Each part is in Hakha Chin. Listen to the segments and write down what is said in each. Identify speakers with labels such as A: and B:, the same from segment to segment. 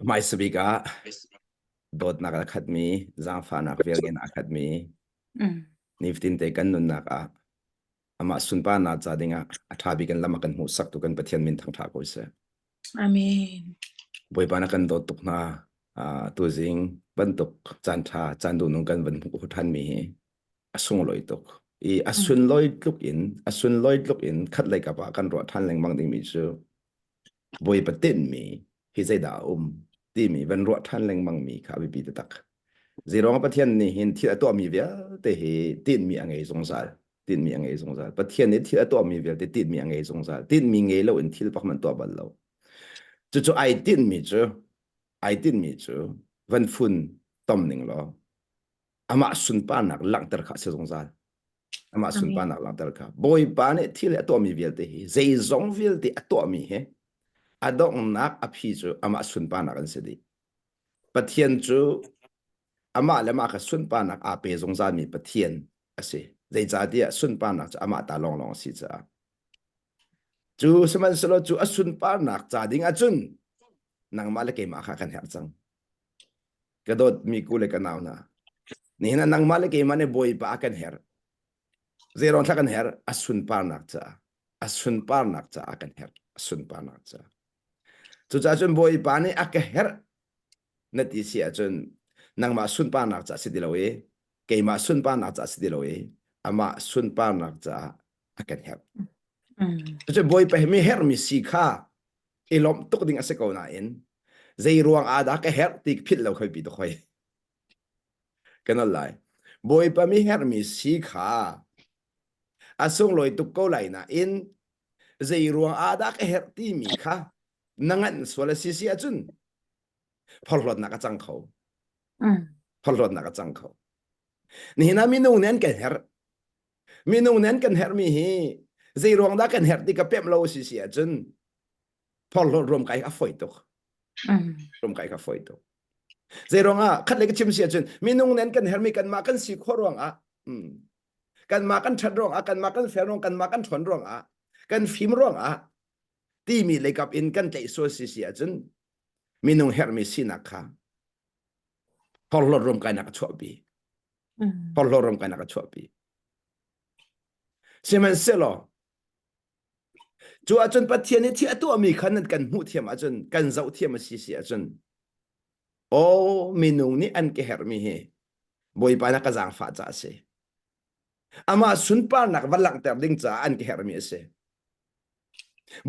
A: Hmaisa bik ah dawtnak a khatmi, zaangfahnak velngein a khatmi, nifatin te kan nunnak ah amah sunparnak ca dingah a ṭha bik in lam a kan hmuhsaktu kan Pathian min thangṭha ko seh.
B: Amen.
A: Bawipa na kan dawt tuk hna. Uh, tuzing bantuk caan ṭha, caan duhnung kan van hmuh ṭhanmi hi a sunglawi tuk. I a sunlawi tluk in, a sunlawi tluk in khat lei kap ah kan ruah ṭhan lengmang dingmi cu Bawipa tinhmi hi zeidah a um timi van ruah ṭhan lengmangmi kha a biapi taktak. Zeiruang ah Pathian nih hin thil a tuahmi vialte hi tinhmi a ngei zungzal. Tinhmi a ngei zungzal. Pathian nih thil a tuahmi vialte tinhmi a ngei zungzal. Tinhmi ngei loin thil pakhat hmanh tuah bal lo. Cucu ai tinhmi cu ai tinhmi cu van fun tom ning law amah sunparnak langhter kha a si zungzal. Amah sunparnak langhter kha. Bawipa nih thil a tuahmi vialte hi zeizong vialte a tuahmi hi a donghnak a phi cu amah sunparnak an si dih. Pathian cu amah le amah kha sunparnak aa pe zungzalmi Pathian a si. Zeicahtiah sunparnak cu amah ta lawnglawng a si caah. Cu sihmanhsehlaw cu a sunparnak ca ding ahcun nangmah le keimah kha kan herh cang. Ka dawtmi ku le ka nau hna, nihin ah nangmah le keimah nih Bawipa a kan herh. Zeiruang thla kan herh? A sunparnak caah. A sunparnak caah kan herh. A sunparnak caah. Cucaah cun Bawipa nih a ka herh na ti si ahcun nangmah sunparnak caah si ti lo i keimah sunparnak caah si ti lo i amah sunparnak caah a kan herh. Cucu Bawipa hi mi herhmi si kha i lawmh tuk ding a si ko nain zei ruang ah dah ka herh ti philh lo khoi pi to khoi. Kan al lai. Bawipa mi herhmi si kha a sunglawi tuk ko lai nain zei ruang ah dah ka herh timi kha na nganh sual a si si ahcun phorhlawtnak a cang kho. Phorhlawtnak a cang kho. Nihin ah minung nih an kan herh. Minung nih an kan herhmi hi zei ruang dah kan herh ti ka pemh lo si si ahcun phorhlawt ruam kai a fawi tuk. Ruam kai ka fawi tuk. Zei ruang ah khat le ka chim si ahcun minung nih an kan herhmi kanmah kan si khawh ruang ah kanmah kan ṭhat ruang ah kanmah kan fel ruang kanmah kan ṭhawn ruang ah kan fim ruang ah timi leikap in kan tlaih sual si si ahcun minung herhmi sinak kha phorhlawt ruamkainak a chuahpi. Phorhlawt ruamkainak a chuahpi. Sihmanhsehlaw cu ahcun Pathian nih thil a tuahmi kha nan kan hmuh thiam ahcun kan zoh thiam a si si ahcun aw minung nih an ka herhmi hi Bawipa na ka zaangfah caah a si. Amah sunparnak va langhter ding caah an ka herhmi a si.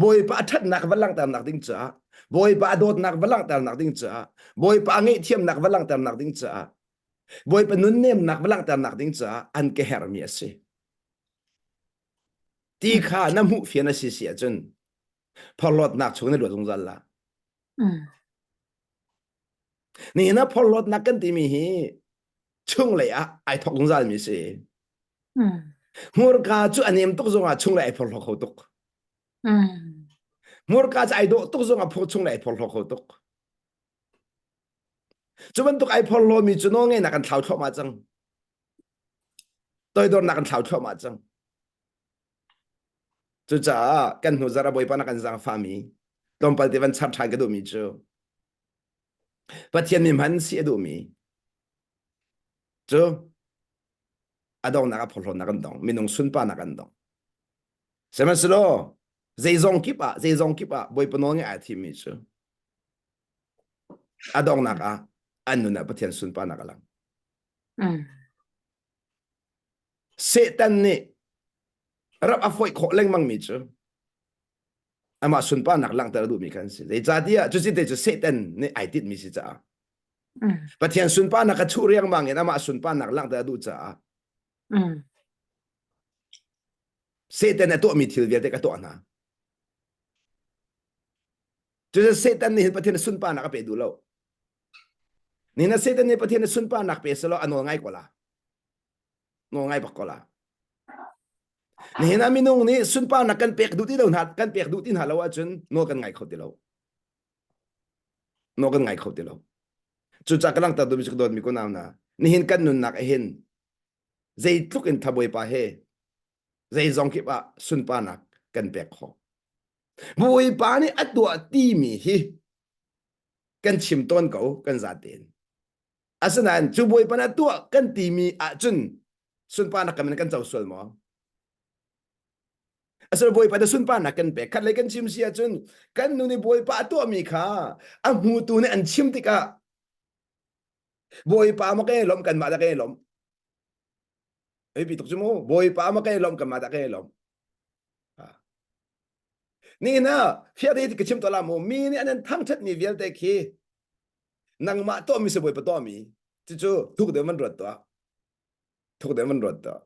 A: Bawipa a ṭhatnak va langhternak ding caah, Bawipa a dawtnak va langhternak ding caah, Bawipa a ngaihthiamnak va langhternak ding caah, Bawipa nunnemnak va langhternak ding caah an ka herhmi a si. Ti kha na hmuh fian a si si ahcun phorhlawtnak chung na luat zungzal la. Nihin ah phorhlawtnak kan timi hi chunglei ah ai thok zungzal mi si. Hmurka cu a nem tuk zongah chunglei ai phorhlaw kho tuk. Hmurka cu ai dawh tuk zongah chunglei ai phorhlaw kho tuk. Cu bantuk ai phorhlawmi cu nawlngeihnak an thlau thluahmah cang. Toidornak an thlau thluahmah cang. Cucaah kan hnu zarh ah Bawipa na kan zaangfahmi tlawmpal te van char ṭhan ka duhmi cu Pathian mi hman si a duhmi cu a donghnak a phorhlawtnak an dong minung sunparnak an dong sihmanhsehlaw zeizong kip ah zeizong kip ah Bawipa nawl ngeih ai thimmi cu a donghnak ah an nun ah Pathian sunparnak a lang Satan nih rap a foih khawh lengmangmi cu amah sunparnak langhter a duhmi kha an si. Zeicahtiah cuci te cu Satan nih ai tinhmi si caah. Pathian sunparnak a chuh riangmang in amah sunparnak langhter a duh caah Satan a tuahmi thil vialte ka tuah hna. Cucu Satan nih hin Pathian sunparnak a pe duh lo. Nina Satan nih Pathian sunparnak pe selaw a nawl ngai ko la. Nawl ngai bak ko la. Nihin ah minung nih sunparnak kan pek duh ti lo hna kan pek duh ti hna lo ahcun nawl kan ngai kho ti lo. Nawl kan ngai kho ti lo. Cucaah ka langhter duhmi cu ka dawtmi kunau hna nihin kan nunnak ah hin zeitluk in thabawipa he zeizong kip ah sunparnak kan pek khawh. Bawipa nih a tuah timi hi Kan chim tawn ko kan zatein. Asinain cu Bawipa nih a tuah kan timi ahcun sunparnak kan in kan co sual maw? Asal Bawipa na sunparnak kan pek. Khat lei kan chim si ahcun kan nu nih Bawipa a tuahmi kha a hmutu nih an chim tikah Bawipa ma kan i lawmh kanmah dah kan i lawmh. Ei pi tuk cu mu. Bawipa ma kan i lawmh kanmah dah kan i lawmh. Ni na fiate ka chim to la mu mi nih an thangthat mi vialte khi nangmah tuahmi si Bawipa tuahmi cucu thuk deuh man ruat tuah. Thuk deuh man ruat tuah.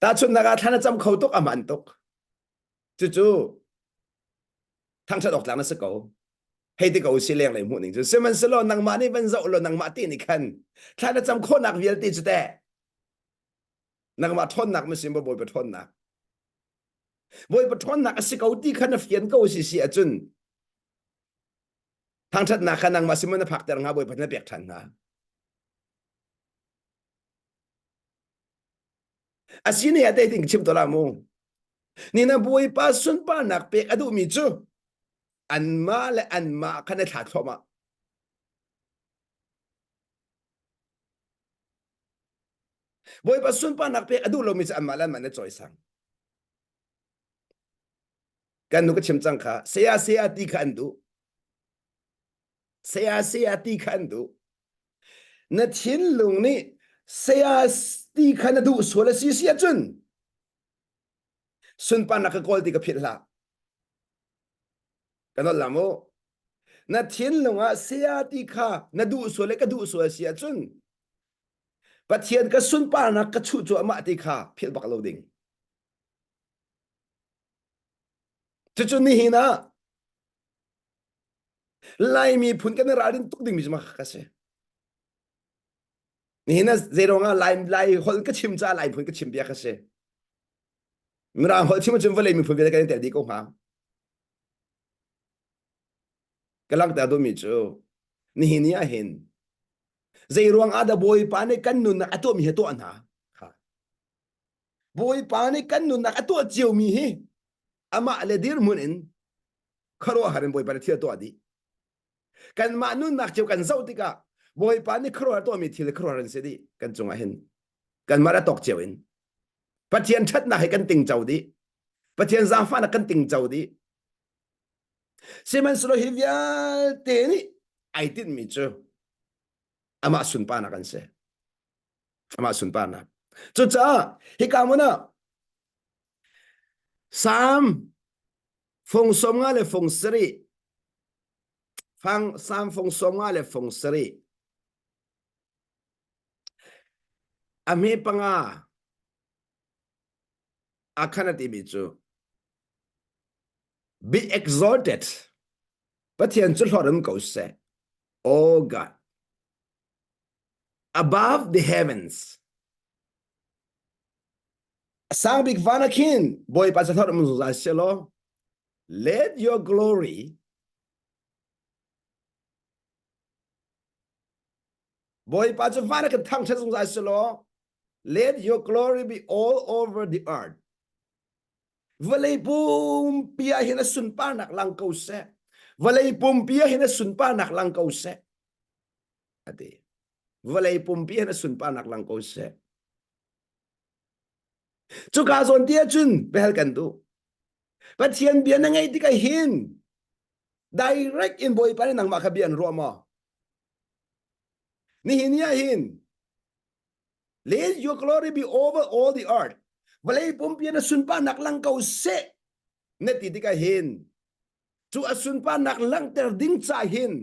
A: Tahchunhnak ah thla na cam kho tuk a hmaan tuk. Cucu thangṭhat awk tlak na si ko. Hei ti ko si leng lei hmuh ning cu. Sihmanhsehlaw nangmah nih van zoh law nangmah ti nih khan thla na cam khawhnak vialte cu teh nangmah ṭhawnnak ma si maw Bawipa ṭhawnnak? Bawipa ṭhawnnak a si ko ti kha na fian ko si si ahcun thangṭhatnak kha nangmah sin maw na phakter hnga Bawipa na pek ṭhan hnga. A si ne ah ding chim to la mu. Ni na Bawipa sunparnak pek a duhmi cu anmah le anmah kha na thla thluahmah. Bawipa sunparnak pek a duh lomi cu anmah le anmah na cawisang. Kan nu ka chim cang kha saya saya ti kha an duh. Saya saya ti kha an duh. Na thinlung nih saya ti kha na duh sual a si si ahcun sunparnak ka kawl ti ka philh hlah. Ka nolh la mu. Na thinlung ah saya ti kha na duh sual le ka duh sual si ahcun Pathian ka sunparnak ka chuh cuahmah ti kha philh bak lo ding. Cucu nihin ah Laimi phun kan i ralrin tuk dingmi cu mah ka si. Nihin ah zeiruang ah Lai, Lai holh ka chim caah Lai phun ka chim bia ka si. Mirang holh chim ahcun vawlei miphun vialte kan i tel dih ko hnga. Ka langhter duhmi cu nihin ni ah hin zeiruang ah dah Bawipa nih kan nunnak a tuahmi hi tuah hna? Bawipa nih kan nunnak a tuah ciomi hi amah le dirhmun in khuaruahhar in Bawipa nih thil a tuah dih. Kanmah nunnak cio kan zoh tikah Bawipa nih khuaruahhar tuahmi thil khuaruahhar an si dih kan cungah hin. Kanmah le tawk cio in. Pathian ṭhatnak hi kan tingco dih. Pathian zaangfahnak kan tingco dih. Sihmanhsehlaw hi vialte nih ai tinhmi cu amah sunparnak an si. Amah sunparnak. Cucaah hika hmun ah Salm fung 50 le fung sarih fang Salm fung 50 le fung sarih a hme panga a khan a timi cu be exalted Pathian cu hlawt um ko seh O God above the heavens. Sang bik van ah khin Bawipa cu hlorh zungzal seh law let your glory Bawipa cu van ah kan thangṭhat zungzal seh law let your glory be all over the earth. Vawlei pumpi ah hin a sunparnak lang ko seh. Vawlei pumpi ah hin a sunparnak lang ko seh. A ti. Vawlei pumpi hin a sunparnak lang ko seh. Cuka zawn ti ahcun biahal kan duh. Pathian bia na ngeih tikah hin direct in Bawipa nih nangmah kha bia an ruah maw? Nihin ni ah hin let your glory be over all the earth. Vawlei pumpi na sunparnak lang ko seh na ti tikah hin cu a sunparnak langhter ding ca hin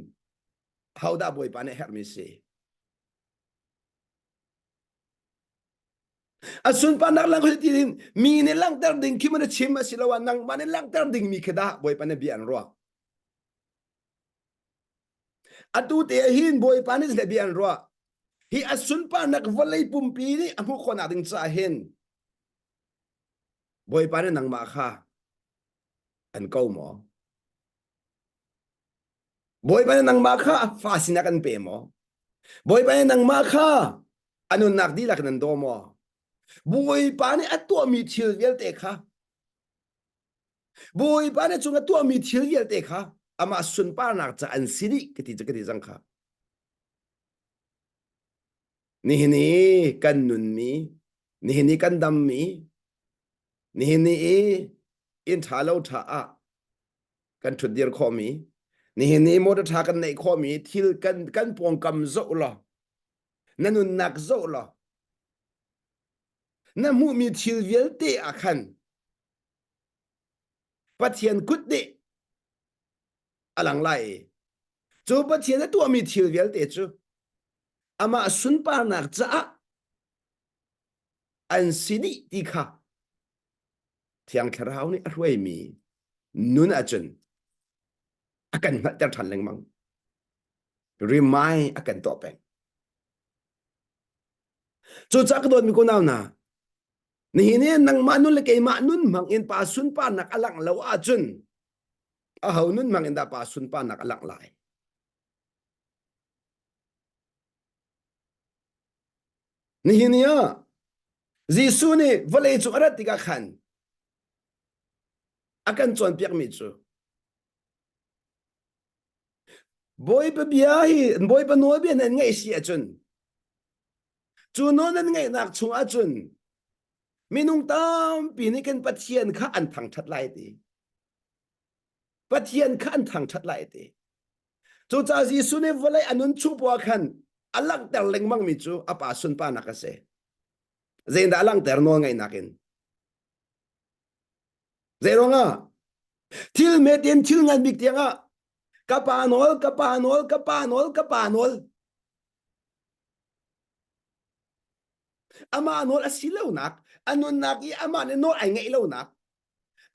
A: hodah Bawipa nih herhmi si? A sunparnak lang ti in mi nih langhter ding khi man chim asiloah nangmah nih langhter ding mi khi dah Bawipa nih bia an ruah. Atu te ah hin Bawipa nih le bia an ruah. Hi a sunparnak vawlei pumpi nih a hmuh khawhnak ding caah hin Bawipa nih nangmah kha an ko maw? Bawipa nih nangmah kha fa sinah kan pe maw? Bawipa nih nangmah kha a nunnak dihlak in an daw maw? Bawipa nih a tuahmi thil vialte kha Bawipa nih cung a tuahmi thil vialte kha. Amah sunparnak ca an si dih ka ti ka ti cang kha. Nihin i kan nunmi, nihin i kan dammi, nihin i inn ṭha lo ṭha ah kan ṭhutdir khawhmi, nihin i motor ṭha kan neih khawhmi thil kan kan pawngkam zoh law, na nunnak zoh law, na hmuhmi thil vialte ah khan Pathian kut nih a lang lai i cu Pathian a tuahmi thil vialte cu amah sunparnak caah an si dih ti kha Thiang Thlarau nih a hruaimi nun ahcun a kan hngalhter ṭhan lengmang. Remind a kan tuah peng. Cucaah ka dawtmi kunau hna, nihin i nangmah nun le keimah nun hmang in pa sunparnak a langh lo ahcun aho nun hmang in dah pa sunparnak a langh lai? Nihin ni ah Jesuh nih vawlei cung a rat tikah khan a kan cawnpiakmi cu Bawipa bia hi Bawipa nawlbia nan ngaih si ahcun cu nawl nan ngaihnak chung ahcun minung tampi nih kan Pathian kha an thangṭhat lai ti. Pathian kha an thangṭhat lai ti. Cucaah Jesuh nih vawlei a nun chung poah khan a langhter lengmangmi cu a pa sunparnak a si. Zeidah a langhter nawlngaihnak in? Zeiruangah? Thil metin thil ngan bik tiangah ka pa nawl, ka pa nawl, ka pa nawl, ka pa nawl. Amah nawl a si lonak, a nunnak i amah nih nawl ai ngeih lonak,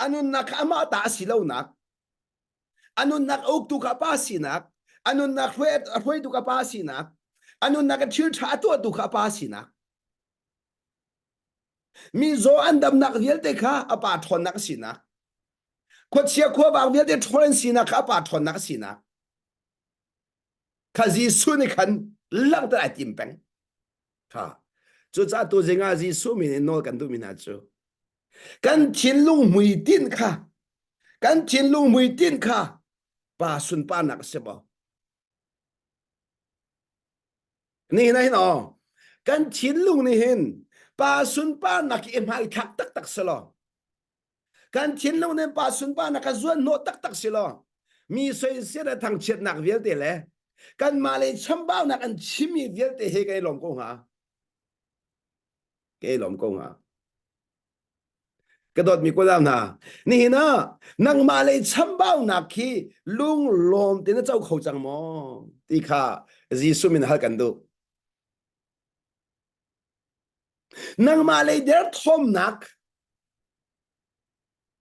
A: a nunnak kha amah ta a si lonak, a nunnak a uktu kha pa sinak, a nunnak hruai a hruaitu kha pa sinak, a nunnak a thil ṭha a tuahtu kha pa sinak. Mi zaw an damnak vialte kha a pa ṭhawnnak a sinak. Khuachia khuavang vialte ṭhawn an sinak kha a pa ṭhawnnak a sinak. Kha Jesuh nih khan langhter ai tim peng. Kha. Cucaah tu zingah Jesuh min in nawl kan duhmi hna cu kan thinlung hmuitinh kha kan thinlung hmuitinh kha pa sunparnak a si maw? Nihin ah hin aw kan thinlung nih hin pa sunparnak i hmaithlak taktak si law kan thinlung nih pa sunparnak a zuan hnawh taktak si law mi soisel le thangchiatnak vialte le kanmah le chambaunak an chimmi vialte he kan i lawm ko hnga ka i lawm ko hnga Ka dawtmi kunau hna, nihin ah nangmah lei chambaunak khi lunglawm tein na co kho cang maw ti kha Jesuh min hal kan duh. Nangmah lei derthawmnak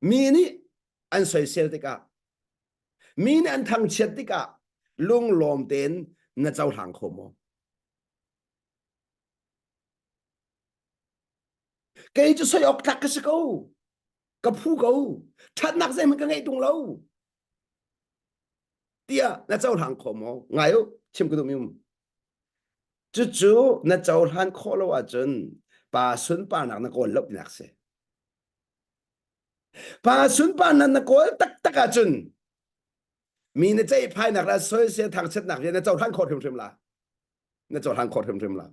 A: mi nih an soisel tikah mi nih an thangchiat tikah lunglawm tein na cohlang kho maw? Kei cu soi awk tlak ka si ko. Ka phu ko. Ṭhatnak zeihmanh ka ngeih tung lo. Tiah na cohlang kho maw? Ngai u, chim ka duhmi um. Cucu na cohlan khawh lo ahcun pa sunparnak na kawl lo tinak si. Pa sunparnak na kawl taktak ahcun mi na ceihphainak le soisel thangchiatnak rian na cohlan khawh hrimhrim la. Na cohlan khawh hrimhrim la.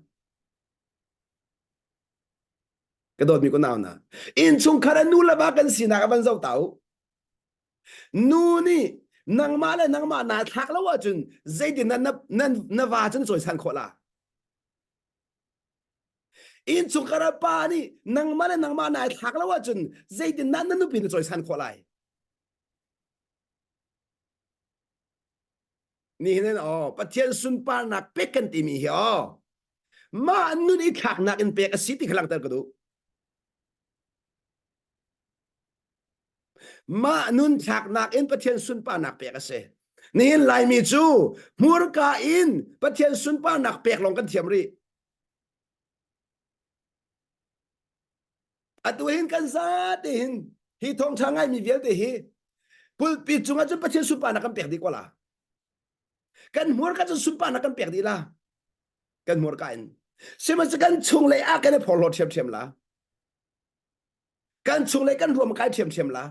A: Ka dawtmi ko nau na. Innchungkhar ah nu le va kan sinak a van zoh ta u. Nu nih nangmah le nangmah naa thlak lo ahcun zeitin na, na, na, na va cu na cawisan khawh la? Innchungkhar ah pa nih nangmah le nangmah naa thlak lo ahcun zeitin na na nupi na cawisan khawh lai? Nihin in aw Pathian sunparnak pek kan timi hi aw mah nun i thlaknak in pek a si ti kha langhter ka duh. Mah nun thlaknak in Pathian sunparnak pek a si. Nihin Laimi cu hmurka in Pathian sunparnak pek lawng kan thiam rih. Atu hin kan zate hin hi thawngṭha ngaimi vialte hi pulpit cungah cun Pathian sunparnak kan pek dih ko la. Kan hmurka cun sunparnak kan pek dih la. Kan hmurka in. Sihmanhsehlaw kan chunglei ah kan i phorhlawt ṭhiamṭhiam la. Kan chunglei kan ruam kai ṭhiamṭhiam la.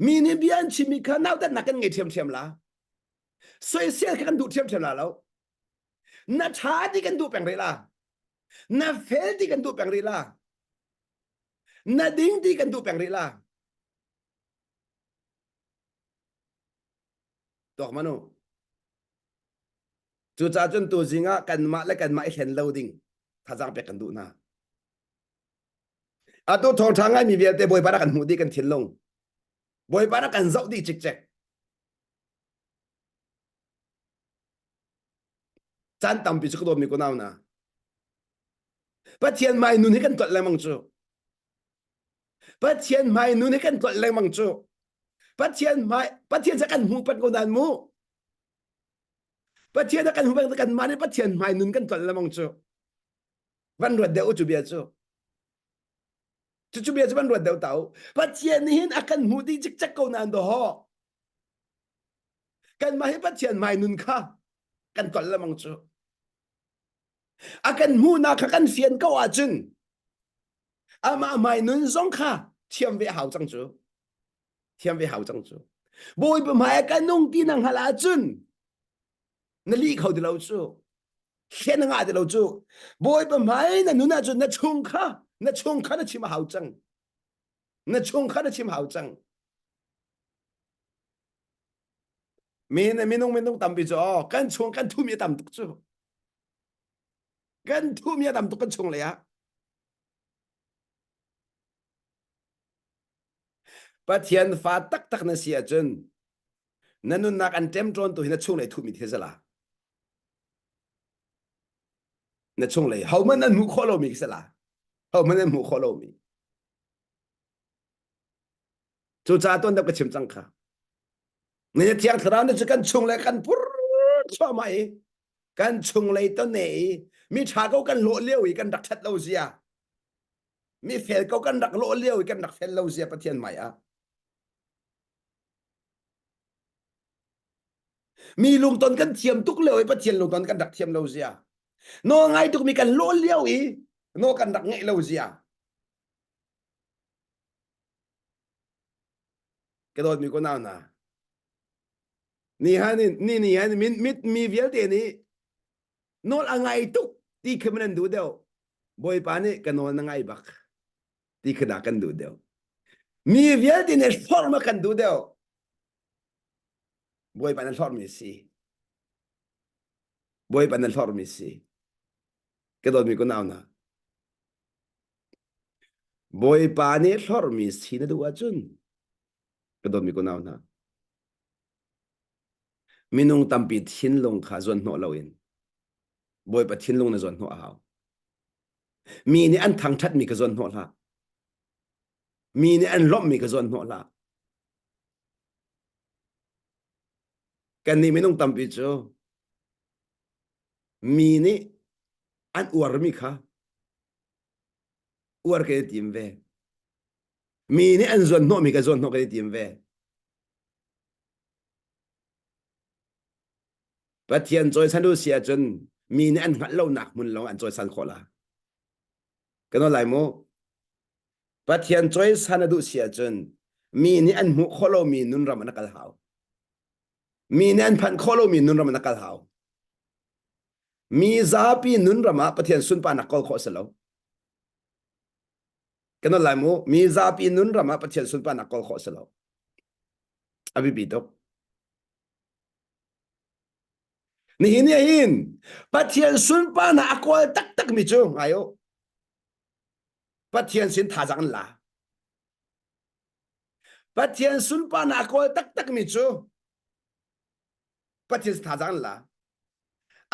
A: Mi nih bia an chimmi kha nautatnak kan ngei ṭhiamṭhiam la. Soisel kha kan duh ṭhiamṭhiam la lo. Na ṭha ti kan duh peng rih la. Na fel ti kan duh peng rih la. Na ding ti kan duh peng rih la. Tuak manu. Cucaah cun tuzing ah kanmah le kanmah i hlen lo ding thazaang pek kan duh hna. Atu thawngṭha ngaimi vialte Bawipa rak kan hmuh dih kan thinlung. Bawipa rak kan zoh dih cikcek. Caan tampi cu ka dawtmi ko nau na. Pathian hmai nun hi kan tlolh lengmang cu. Pathian hmai nun hi kan tlolh lengmang cu. Pathian hmai Pathian sa kan hmuh pat ko nan mu. Pathian a kan hmuh peng kan mah nih Pathian hmai nun kan tlolh lengmang cu. Van ruat deuh cu bia cu. Cucu bia cu van ruat deuh ta u. Pathian nih hin a kan hmuh dih cikcek ko nain dawh. Kanmah hi Pathian hmai nun kha kan tlolh lengmang cu. A kan hmuhnak kha kan fian ko ahcun amah hmai nun zong kha thiam ve hau cang cu. Thiam ve hau cang cu. Bawipa hmai ah kan nung ti na hngalh ahcun na lih kho ti lo cu. Hlen na ngah ti lo cu. Bawipa hmai na nun ahcun na chung kha na chung kha na chim a hau cang. Na chung kha na chim hau cang. Mi minung minung tampi cu aw kan chung kan thumi a tam tuk cu. Kan thumi a tam tuk kan chung lei ah. Pathian fa taktak na si ahcun na nunnak an ṭemṭawn tu hi na chunglei thumi thil sala. Na chunglei hohmanh an hmuh khawh lomi khi sala. Hohmanh an hmuh khawh lomi. Cucaah tuan deuh ka chim cang kha. Na Thiang Thlarau nih cu kan chung le kan pur thluahmah i kan chunglei tone i mi ṭha ko kan lawh lio i kan rak ṭhat lo zia mi fel ko kan rak lawh lio i kan rak fel lo zia Pathian hmai ah mi lungton kan thiam tuk lio i Pathian lungton kan rak thiam lo zia nawl ngai tuk mi kan lawh lio i nawl kan rak ngeih lo zia Ka dawtmi ko nau hna. Ni han ni ni han min mit mi vialte nih nawl a ngai tuk ti khi man an duh deuh. Bawipa nih ka nawl na ngai bak ti khi dah kan duh deuh. Mi vialte nih hlorh ma kan duh deuh. Bawipa na hlorh mi si. Bawipa na hlorh mi si. Ka dawtmi ko nau hna. Bawipa nih hlorhmi si na duh ahcun ka dawtmi kunau hna minung tampi thinlung kha zuanhnawh loin Bawipa thinlung na zuanhnawh a hau. Mi nih an thangṭhatmi ka zuanhnawh hlah. Mi nih an lawmhmi ka zuanhnawh hlah. Kannih minung tampi cu mi nih an uarmi kha uar kan i tim ve. Mi nih an zuanhnawhmi ka zuanhnawh kan i tim ve. Pathian cawisan u si ahcun mi nih an hngalh lonak hmun lawng an cawisan khawh la. Kan lai mu. Pathian cawisan a duh si ahcun mi nih an hmuh khawh lomi nunram an kal hau. Mi nih an phanh khawh lomi nunram an kal hau. Mi zapi nunram ah Pathian sunparnak kawl khawh a si lo. Kan lai mu. Mi zapi nunram ah Pathian sunparnak kawl khawh a si lo. A biapi tuk. Nihin ni hin Pathian sunparnak a kawl taktakmi cu ngai u. Pathian sin thazaang an la. Pathian sunparnak a kawl taktakmi cu Pathian sin thazaang an la.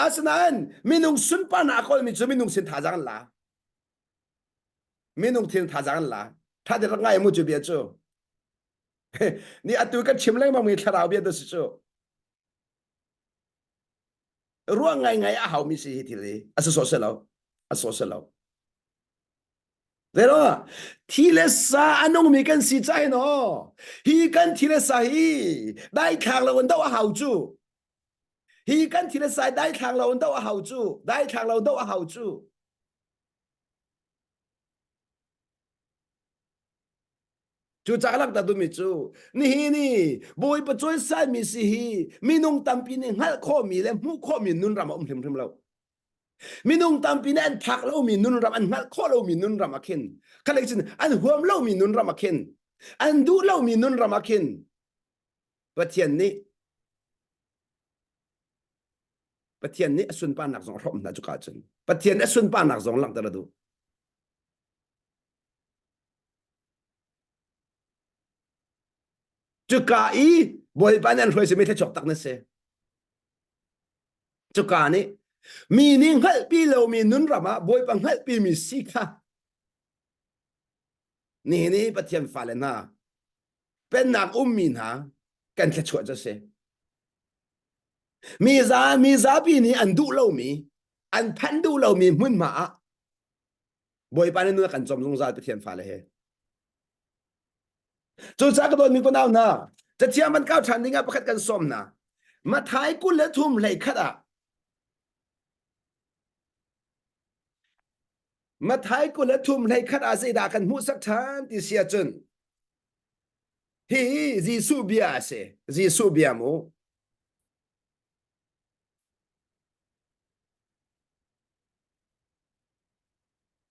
A: Asinain minung sunparnak a kawlmi cu minung sin thazaang an la. Minung thil thazaang an la. Tha te rak ngai mu cu bia cu. Ni atu kan chim lengmang mi thlarau bia tu si cu. Ruang ngai ngai a haumi si hi thil hi. A si sawh se lo. A sawh se lo. Zero thi le sa a nungmi kan si ca hin aw hi kan thi le sa hi daithlang lo in doh a hau cu hi kan thi le sa daithlang lo in doh a hau cu daithlang lo doh a hau cu Cucaah langhter duhmi cu nihin i Bawipa cawisanmi si hi minung tampi nih hngalh khawhmi le hmuh khawhmi nunram a um hrimhrim lo. Minung tampi nih an phak lomi nunram, an hngalh khawh lomi nunram ah khin, khalei cun an huam lomi nunram ah khin, an duh lomi nunram ah khin Pathian nih Pathian nih a sunparnak zong a hrawmh hna cuka cun Pathian nih a sunparnak zong langhter a duh. Cuka i Bawipa nih an hruai simi thluachuak tak na si. Cuka nih mi nih hngalhpi lomi nunram ah Bawipa hngalhpi mi si kha nihin i Pathian fale hna pennak ummi hna kan thluachuah cu a si. Mi za mi zapi nih an duh lomi an phanh duh lomi hmunhma ah Bawipa nih nun a kan cawm zungzal Pathian fale he. Cucaah ka dawtmi kunau hna, cathiang van kau ṭhan dingah pakhat kan sawm hna. Mathai 23 hlei khat ah Mathai 23 hlei khat ah zeidah kan hmuhsak ṭhan ti si ahcun hihi Jesuh bia a si. Jesuh bia mu.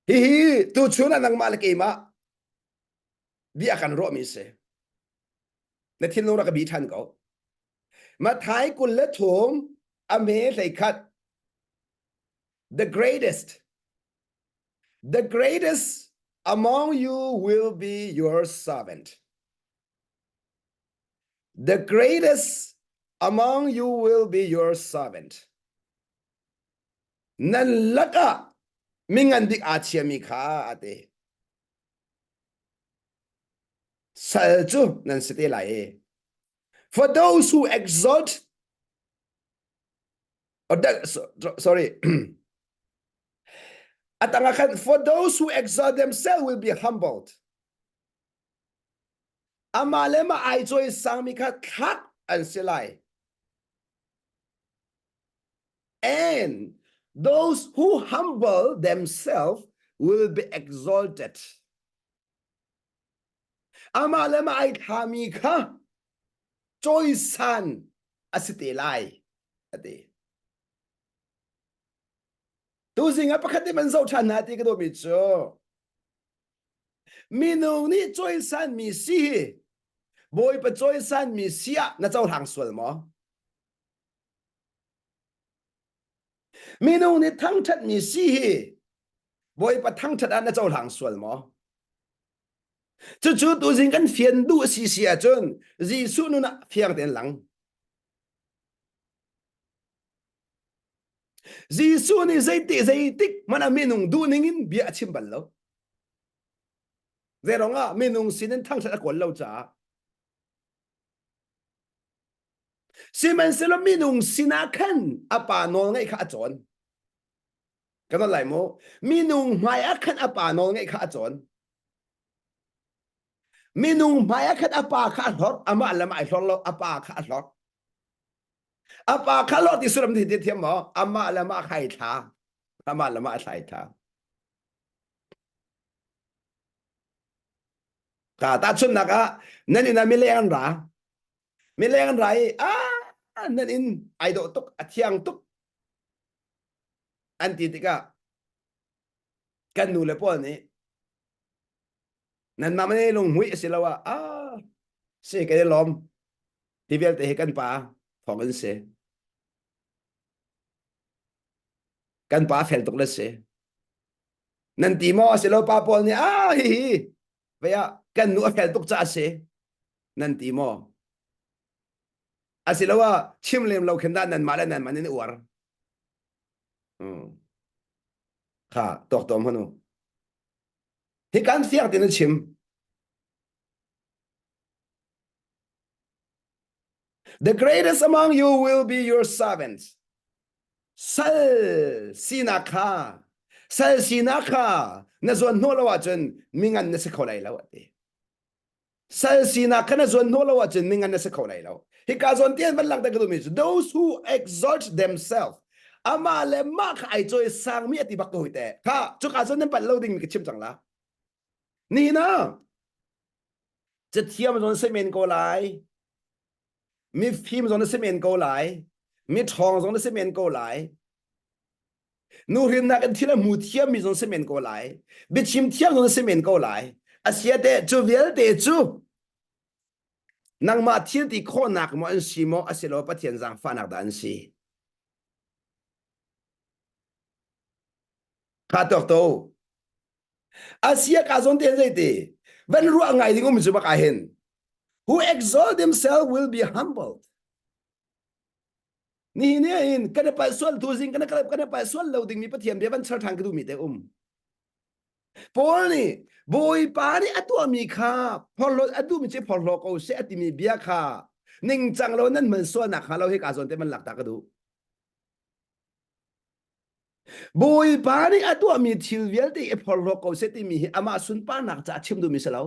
A: Hihi tuchun ah nangmah le keimah bia kan ruahmi si. Na thinlung rak ka bi ṭhan ko. Mathai 23 a hme 11 The greatest the greatest among you will be your servant. The greatest among you will be your servant. Nan lakah mingan bik aa chiami kha a ti. Sal cu nan si te lai i. For those who exalt or that, sorry atang khan for those who exalt themselves will be humbled Amah le mah ai cawi sangmi kha thlak an si lai. And those who humble themselves will be exalted. Amah le mah ai thlami kha cawisan a si te lai, a ti. Tuzing ah pakhat nih man zoh ṭhan hna ti ka duhmi cu Minung nih cawisanmi si hi Bawipa cawisanmi si ah na cohlang sual maw? Minung nih thangṭhatmi si hi Bawipa thangṭhat ah na cohlang sual maw? Cucu tuzing kan fian duh a si si ahcun Jesuh nun ah fiang tein lang. Jesuh nih zeiti zeitik hmanh ah minung duhning in bia a chim bal lo. Zeirong ah minung sin in thangṭhat a kawl lo caah. Sihmanhsehlaw minung sinah khan a pa nawl ngeih kha a cawn. Kan lai mu. Minung hmai ah khan a pa nawl ngeih kha a cawn. Minung hmai ah khan a pa kha a hlorh, amah le amah ai hlorh lo, a pa kha a hlorh. A pa kha hlorh ti sullam ti thiam maw? Amah le amah kha ai thla. Amah le amah a thlai thla. Ka tahchunhnak ah nan inn ah mileng an ra. Mileng an ra i ah nan inn ai dawh tuk, a thiang tuk an ti tikah kan nu le pawl nih nanmah mane lunghmuih a si lo ah ah si kan i lawm ti vialte hi kan pa thawng in si kan pa fel tuk le si nan ti maw a si lo pa pawl nih ah hi hi vei ah kan nu a fel tuk ca a si nan ti maw a si lo ah chim lem lo khin dah nanmah le nanmah nan i uar kha tuak tuam hanu hi kan fiang tin a chim The greatest among you will be your servants. Sal sinak kha sal sinak kha na zuan hnawh lo ahcun mingan na si kho lai lo ati. Sal sinak kha na zuan hnawh lo ahcun mingan na si kho lai lo. Hika zawn tian van langhter ka duhmi cu those who exalt themselves amah le mah kha ai cawi sangmi ati bak ko hui te. Kha cuka zawn nan palh lo ding mi ka chim cang la. Nihin ah. Cathiam zong na si men ko lai. Mifim zong na si men ko lai. Mi ṭhawng zong na si men ko lai. Nuhrinnak in thil a hmu thiammi zong si men ko lai. Biachim thiam zong na si men ko lai. Asiate cu vialte cu nangmah thil ti khawhnak maw an si maw asilo Pathian zaangfahnak dah an si? Kha tawk to. Asia ka zawn te zei ti van ruah ngai ding um cu bak ah hin who exalt themselves will be humbled ni ni in kan pal sual tu zing kan kan pal sual lo ding mi pathian bia van char than ka du mi te um Paul nih Bawipa nih a tuahmi kha phorhlawt a duhmi cu phorhlaw ko seh a timi bia kha ningcang lo nan hman sualnak hnga lo hi ka zawn te man lak ta ka duh. Bawipa nih a tuahmi thil vialte i phorhlaw ko seh timi hi amah sunparnak caah chim duhmi si lo.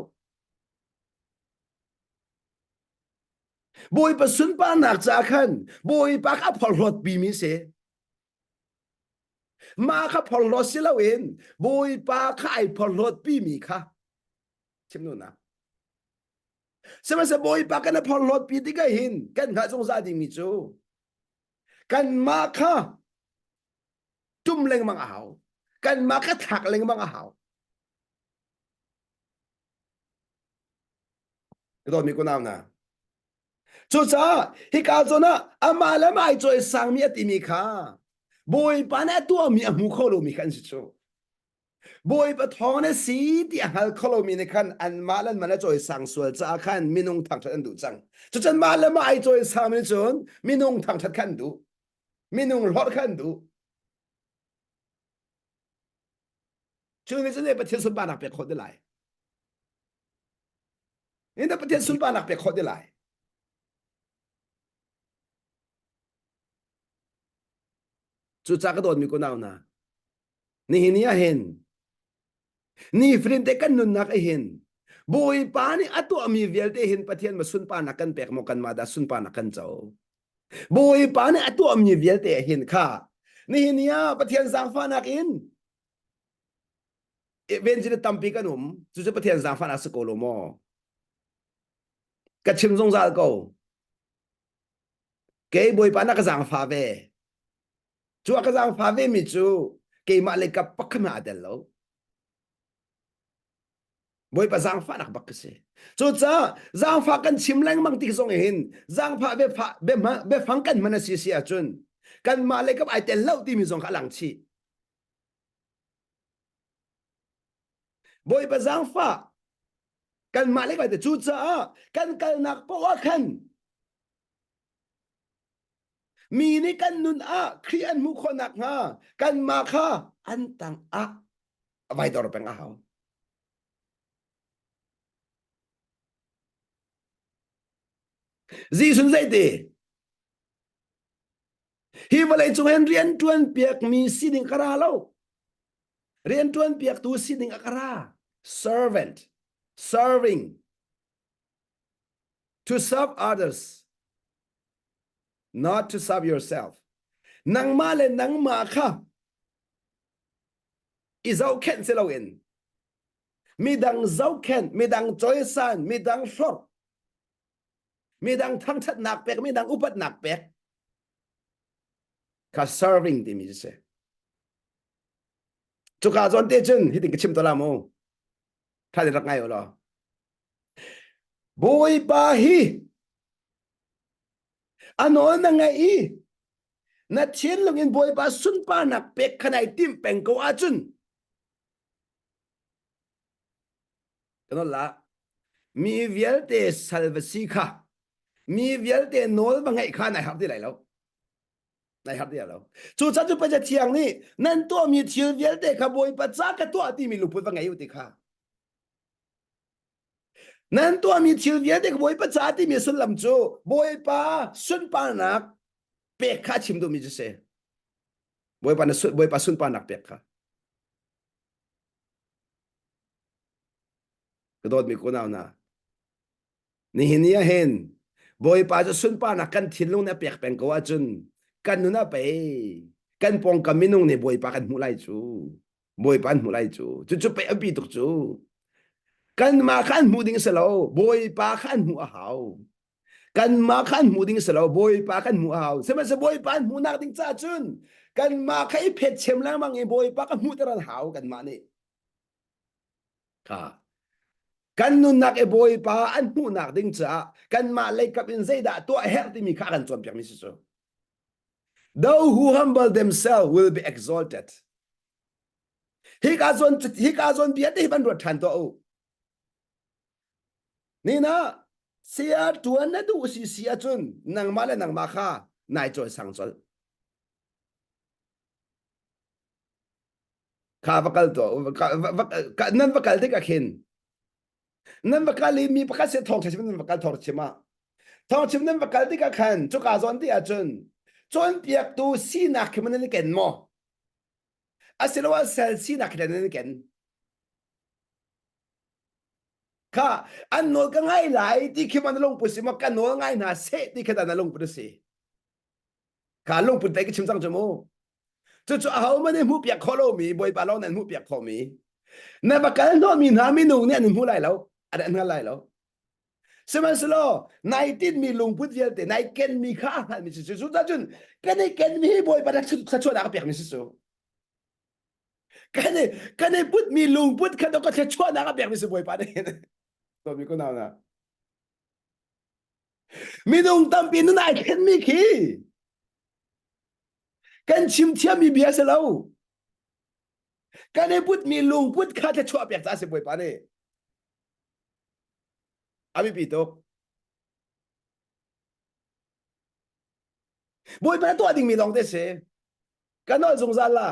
A: Bawipa sunparnak caah khan Bawipa kha a phorhlawt pimi si. Mah kha phorhlawt si loin Bawipa kha ai phorhlawt pimi kha chim duhnak. Sihmanhsehlaw Bawipa kan a phorhlawt pi tikah hin kan hngalh zungzal dingmi cu kanmah kha tum lengmang a hau. Kanmah kha thlak lengmang a hau. Ka dawtmi kunau hna, Cucaah hika zawn ah amah le amah ai cawisangmi a timi kha Bawipa nih a tuahmi a hmu kho lomi kha an si cu. Bawipa thawng na si ti a hngal kho lomi nih khan anmah le anmah le cawisang sual caah khan minung thangṭhat an duh cang. Cucun mah le mah ai cawisangmi nih cun minung thangṭhat kha an duh. Minung hlorh kha an duh. Cu nih cun Pathian sunparnak pek khawh ti lai. In Pathian sunparnak pek khawh ti lai. Cucaah ka dawtmi kunau hna, nihin ni ah hin nifatin te kan nunnak ah hin Bawipa nih a tuahmi vialte hin Pathian ma sunparnak kan pek maw kanmah dah sunparnak kan co. Bawipa nih a tuahmi vialte hin kha nihin ni ah Pathian zaangfahnak in evangelist tampi kan um cucu Pathian zaangfahnak si ko lo maw ka chim zungzal ko kei Bawipa na ka zaangfah ve cu a ka zaangfah ve mi cu keimah le ka pakhat hmanh aa tel lo Bawipa zaangfahnak bak ka si cucaah zaangfah kan chim lengmang tik zong hin zaangfah biafang kan hman a si si ahcun kanmah le kap ai tel lo timi zong kha a lang chih Bawipa zaangfah kanmah le kai cucaah kan kalnak poah ah khan mi nih kan nun ah Khrih an hmuh khawh nakhnga kanmah kha an tang ah vai dor peng a hau. Jesuh zeiti? Hi vawlei cung hin rian ṭuan piakmi sining ka ra lo. Rian ṭuan piaktu sining a ka ra. Servant, serving, to serve others, not to serve yourself. Nangmah le nangmah kha i zohkhenh si loin midang zohkhenh, midang cawisan, midang hlorh, midang thangṭhatnak pek midang upatnak pek kha serving timi cu si cuka zawn te cun hitin ka chim to la mu tha rak ngai u law Bawipa hi a nawl na ngaih i na thinlung in Bawipa sunparnak pek kha nai timh peng ko ahcun Kan la mi vialte sal va si kha mi vialte nawl va ngeih kha nai harh ti lai lo nai harh ti lo cu chan cu Pathian thiang nih nan tuahmi thil vialte kha Bawipa ca ka tuah timi lungput va ngei u ti kha nan tuahmi thil vialte kha Bawipa ca timi sullam cu Bawipa sunparnak pek kha chim duhmi cu si Bawipa na Bawipa sunparnak pek kha Ka dawtmi kunau hna, nihin ni ah hin Bawipa cu sunparnak kan thinlung nih a pek peng ko ahcun kan nun ah pei kan pawngkam minung nih Bawipa kan hmuh lai cu. Bawipa an hmuh lai cu. Cucu pei a bi tuk cu. Kanmah kha an hmuh ding si lo, Bawipa kha an hmuh a hau. Kanmah kha an hmuh ding si lo, Bawipa kan hmuh a hau. Sihmanhsehlaw Bawipa an hmuhnak ding caah cun kanmah kha i phet chem lengmang i Bawipa ka hmuhter an hau kanmah nih. Kha. Kan nunnak i Bawipa an hmuhnak ding caah kanmah leikap in zeidah tuah herh timi kha a kan cawnpiakmi si cu. Those who humble themselves will be exalted. Hika zawn hika zawn bia te hi van ruat ṭhan tuah u. Nina saya ṭuan na duh si si ahcun nangmah le nangmah kha nai cawi sang colh. Kha va kal tuah nan va kal tikah khin nan va kal i mi pakhat se thawng chim nan va kal thawng chim ah thawng chim nan va kal tikah khan cuka zawn ti ahcun cawnpiaktu sinak khi man nan i ken maw asiloah sal sinak khi nan i ken kha an nawl ka ngai lai ti khi man lungput si maw ka nawl ngai hna seh ti khi na lungput a si kha lungput dei ka chim cang cu mu cucu ahohmanh nih hmuhpiak khawh lomi bawipa lawng nih an hmuhpiak khawhmi na va kal hnawhmi hna minung nih an in hmu lai lo an hngal lai lo sihmanhsehlaw nai tinmi lungput vialte nai kenmi kha a hngalhmi si cu cun kan i kenmi hi bawipa nih thluachuahnak a pekmi si cu kan i kan i putmi lungput kha ka thluachuahnak a pekmi si bawipa nih tomi ko nau na Minung tampi nun ai thlenmi khi kan chim thiammi bia si lo. Kan i putmi lungput kha thluachuah pek ca si Bawipa nih. A biapi tuk. Bawipa tuah dingmi lawng te si. Kan nawl zungzal la.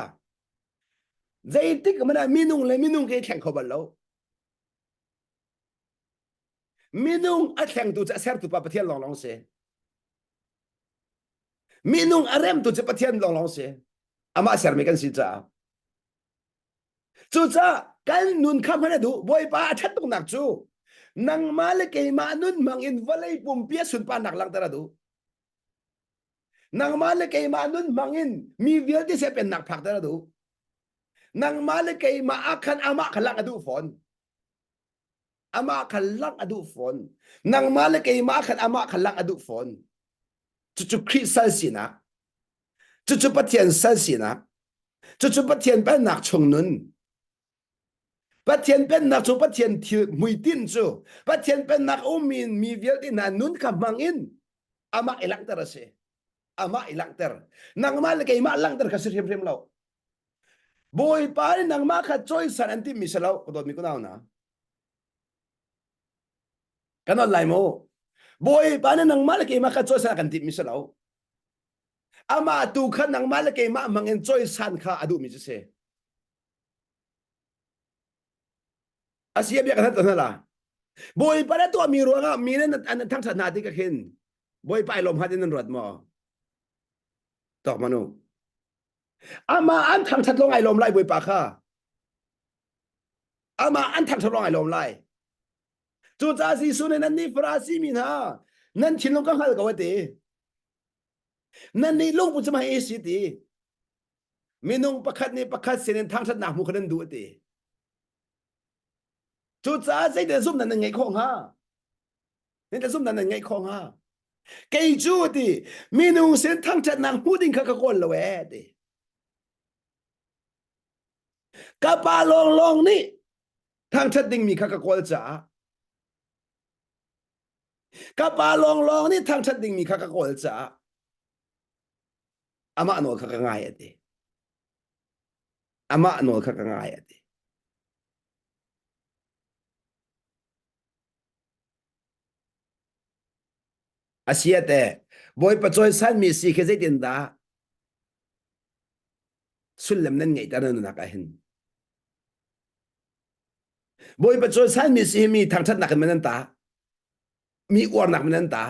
A: Zeitik hmanh ah minung le minung ke thleng kho bal lo. Minung a thlengtu cu a sertu pa Pathian lawnglawng si. Minung a remtu cu Pathian lawnglawng si. Amah sermi kan si caah. Cucaah kan nun kha hman a duh. Bawipa a ṭhat tuknak cu nangmah le keimah nun hmang in vawlei pumpi a sunparnak langhter a duh. Nangmah le keimah nun hmang in mi vialte se pennak phakter a duh. Nangmah le keimah ah khan amah kha langh a duh fawn. Amah kha langh a duh fawn. Nangmah le keimah khan amah kha langh a duh fawn. Cucu Khrih sal sinak. Cucu Pathian sal sinak. Cucu Pathian pennak chung nun. Pathian pennak cu Pathian thil hmuitinh cu Pathian pennak ummi mi vialte hna nun kha hmang in amah i langhter a si. Amah i langhter. Nangmah le keimah langhter kha si hrimhrim lo. Bawipa nih nangmah kha cawisan an timmi si lo, ka dawtmi kunau hna. Kan on lai mu. Bawipa nih nangmah le keimah kha cawisan a kan timmi si lo. Amah tu kha nangmah le keimah hmang in cawisan kha a duhmi cu si. A si a bia kan hal la. Bawipa na tuahmi ruangah mi nih an thangṭhat hna ti ka khin Bawipa i lawm hat in nan ruat maw? Tok manu. Amah an thangṭhat lawng ai lawm lai Bawipa kha. Amah an thangṭhat lawng ai lawm lai. Cucaah Jesuh nih nannih Farasi mi hna nan thinlung ka hngal ko a ti. Nannih lungput cu mah si ti. Minung pakhat nih pakhat sinin thangṭhatnak hmu kha nan duh a ti. Cucaah zeidah zumhnak nan ngeih khawh hnga? Zeidah zumhnak nan ngeih khawh hnga? Kei cu ti minung sin thangṭhatnak hmuh ding kha ka kawl lo ee ti. Ka pa lawnglawng nih thangṭhat dingmi kha ka kawl caah ka pa lawnglawng nih thangṭhat dingmi kha ka kawl caah amah nawl kha ka ngai a ti. Amah nawl kha ka ngai a ti. A si a te Bawipa cawisanmi si khi zeitindah sullam nan ngeihter na nunnak ah hin Bawipa cawisanmi si hi mi thangṭhatnak in man an ta mi uarnak man an ta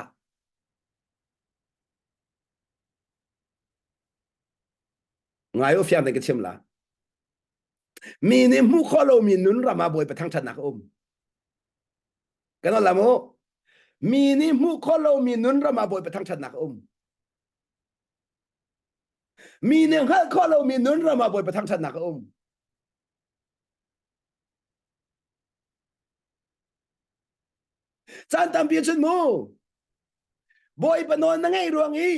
A: ngai u fiang te ka chim la mi nih hmuh khawh lomi nun ram ah Bawipa thangṭhatnak a um kan la mu mi nih hmuh khawh lomi nun ram ah Bawipa thangṭhatnak a um mi nih hngalh khawh lomi nun ram ah Bawipa thangṭhatnak a um. Caan tampi cun mu Bawipa nawl na ngaih ruang i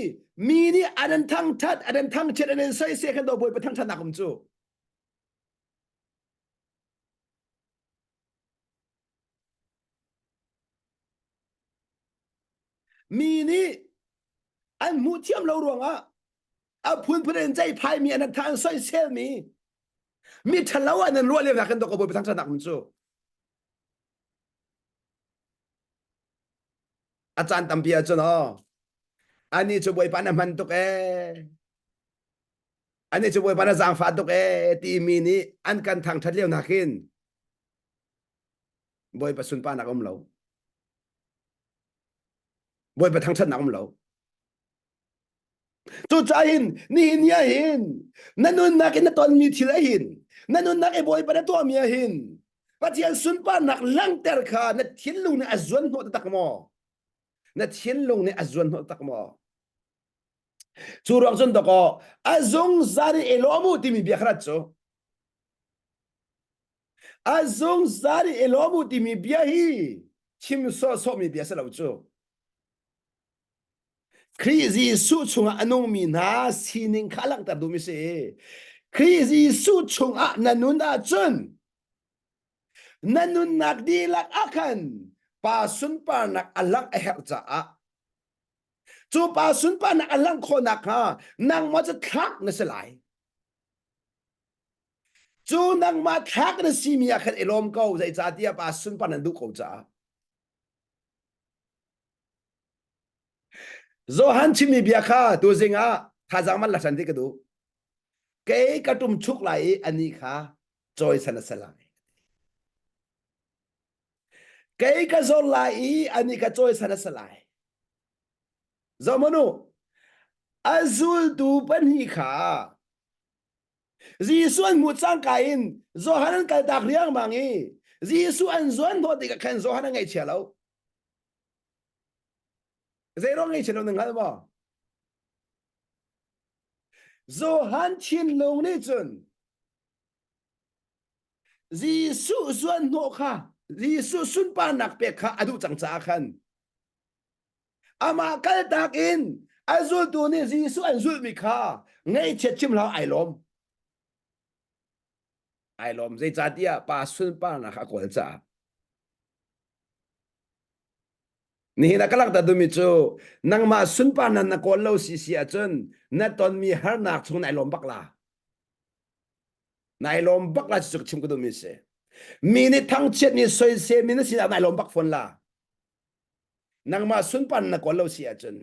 A: mi nih an an thangthat an an thangchiat an an soisel khan do Bawipa thangthatnak um cu. Mi nih an hmuh thiam lo ruangah a phunphun in ceihphai an tha an soisel mi mi ṭhalo an an ruah lio hna kan dok Bawipa thangṭhatnak um cu. A caan tampi ahcun aw ani cu Bawipa na hman tuk ee ani cu Bawipa na zaangfah tuk ee timi nih an kan thangṭhat lio nakin Bawipa sunparnak um lo. Bawipa thangṭhatnak um lo. Cucaah hin nihin ni ah hin na nunnak in na tonmi thil ah hin na nunnak i Bawipa na tuahmi ah hin Pathian sunparnak langhter kha na thinlung nih a zuan hnawh taktak maw? Na thinlung nih a zuan hnawh taktak maw? Cu ruang cun dakaw a zungzal in i lawm u timi bia kha cu a zungzal in i lawm u timi bia hi chim sawhsawhmi bia si lo cu. Khrih Jesuh chungah a nungmi hna sining kha a langhter duhmi si. Khrih Jesuh chungah na nun ahcun na nunnak dihlak ah khan pa sunparnak a langh a herh caah cu pa sunparnak a langh khawh nakhnga nangmah cu thlak na si lai. Cu nangmah thlak na simi ah khan i lawm ko zeicahtiah pa sunparnak na duh ko caah. Johan chimmi bia kha tuzing ah thazaang man la ṭhan ti ka duh. Kei ka ṭum chuk lai i anih kha cawisan a si lai. Kei ka zor lai i anih kha cawisan a si lai. Zohmanu, a zultu pahnih kha Jesuh an hmuh cangka in Johan an kaltak riangmang i Jesuh an zuan hnawh tikah khan Johan a ngaihchia lo. Zeiruang ngaihchia lo na hngal maw? Johan thinlung nih cun Jesuh zuan hnawh kha Jesuh sunparnak pek kha a duh cang caah khan amah kaltak in a zultu nih Jesuh an zulhmi kha ngaihchiat chim hlah ai lawm. Ai lawm zeicahtiah pa sunparnak a kawl caah. Nihin ah ka langhter duhmi cu nangmah sunparnak na kawl lo si si ahcun na tonmi harnak chung nai lawm bak la. Nai lawm bak la cu ka chim ka duhmi si. Mi nih thangchiat mi soisel mi na sinah nai lawm bak fawn la. Nangmah sunparnak na kawl lo si ahcun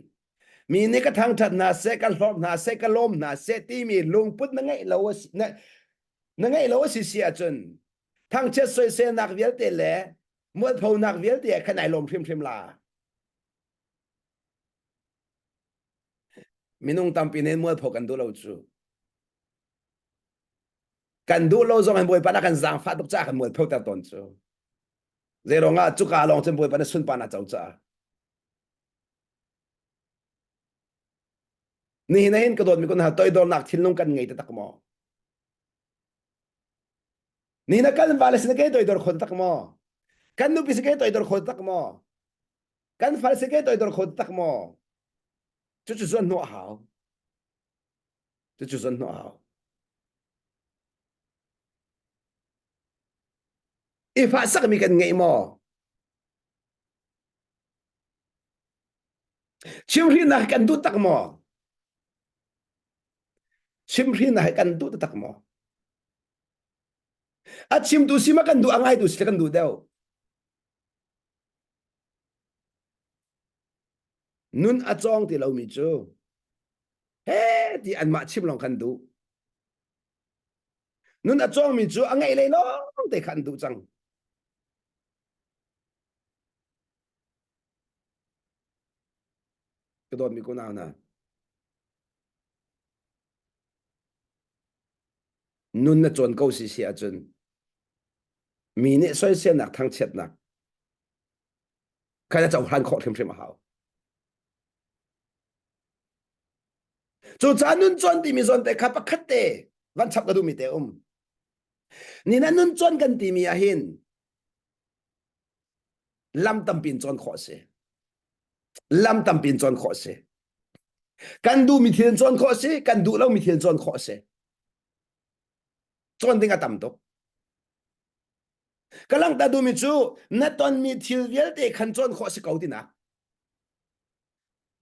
A: mi nih ka thangṭhat hna seh, ka hlorh hna seh, ka lawm hna seh timi lungput na ngeih lo a si, na, na ngeih lo a si si ahcun thangchiat soiselnak vialte le mualphonak vialte ah khan ai lawm hrimhrim la. Minung tampi nih mualpho kan duh lo cu. Kan duh lo zong in Bawipa na kan zaangfah tuk caah kan mualpho ter tawn cu. Zeiruang ah cuka lawng cun Bawipa na sunparnak co caah. Nihin ah hin ka dawtmi kun hna toidornak thinlung kan ngei taktak maw? Nihin ah kan vale sin ke toidor kho taktak maw? Kan nupi sin ke toidor kho taktak maw? Kan fal sin ke toidor kho taktak maw? Cucu zuan hnawh a hau. Cucu zuan hnawh a hau. I fahsakmi kan ngei maw? Chimhrinak kan duh tak maw? Chimhrinak kan duh tak maw? A chimtu si ma kan duh a ngaitu si kan duh deuh. Nun a cawng ti lomi cu he ti anmah chim lawng kan duh. Nun a cawngmi cu a ngeih lei lawng te kha an duh cang. Ka dawtmi ko nau hna. Nun na cawn ko si si ahcun mi nih soiselnak thangchiatnak kha na cohlan khawh hrimhrim a hau. Cucaah nun cawn timi zawn te kha pakhat te van chap ka duhmi te um. Ni na nun cawn kan timi ah hin. Lam tampi in cawn khawh a si. Lam tampi in cawn khawh a si. Kan duhmi thil in cawn khawh a si, kan duh lomi thil in cawn khawh a si. Cawn ding a tam tuk. Ka langhter duhmi cu na tonmi thil vialte khan cawn khawh a si ko tinak.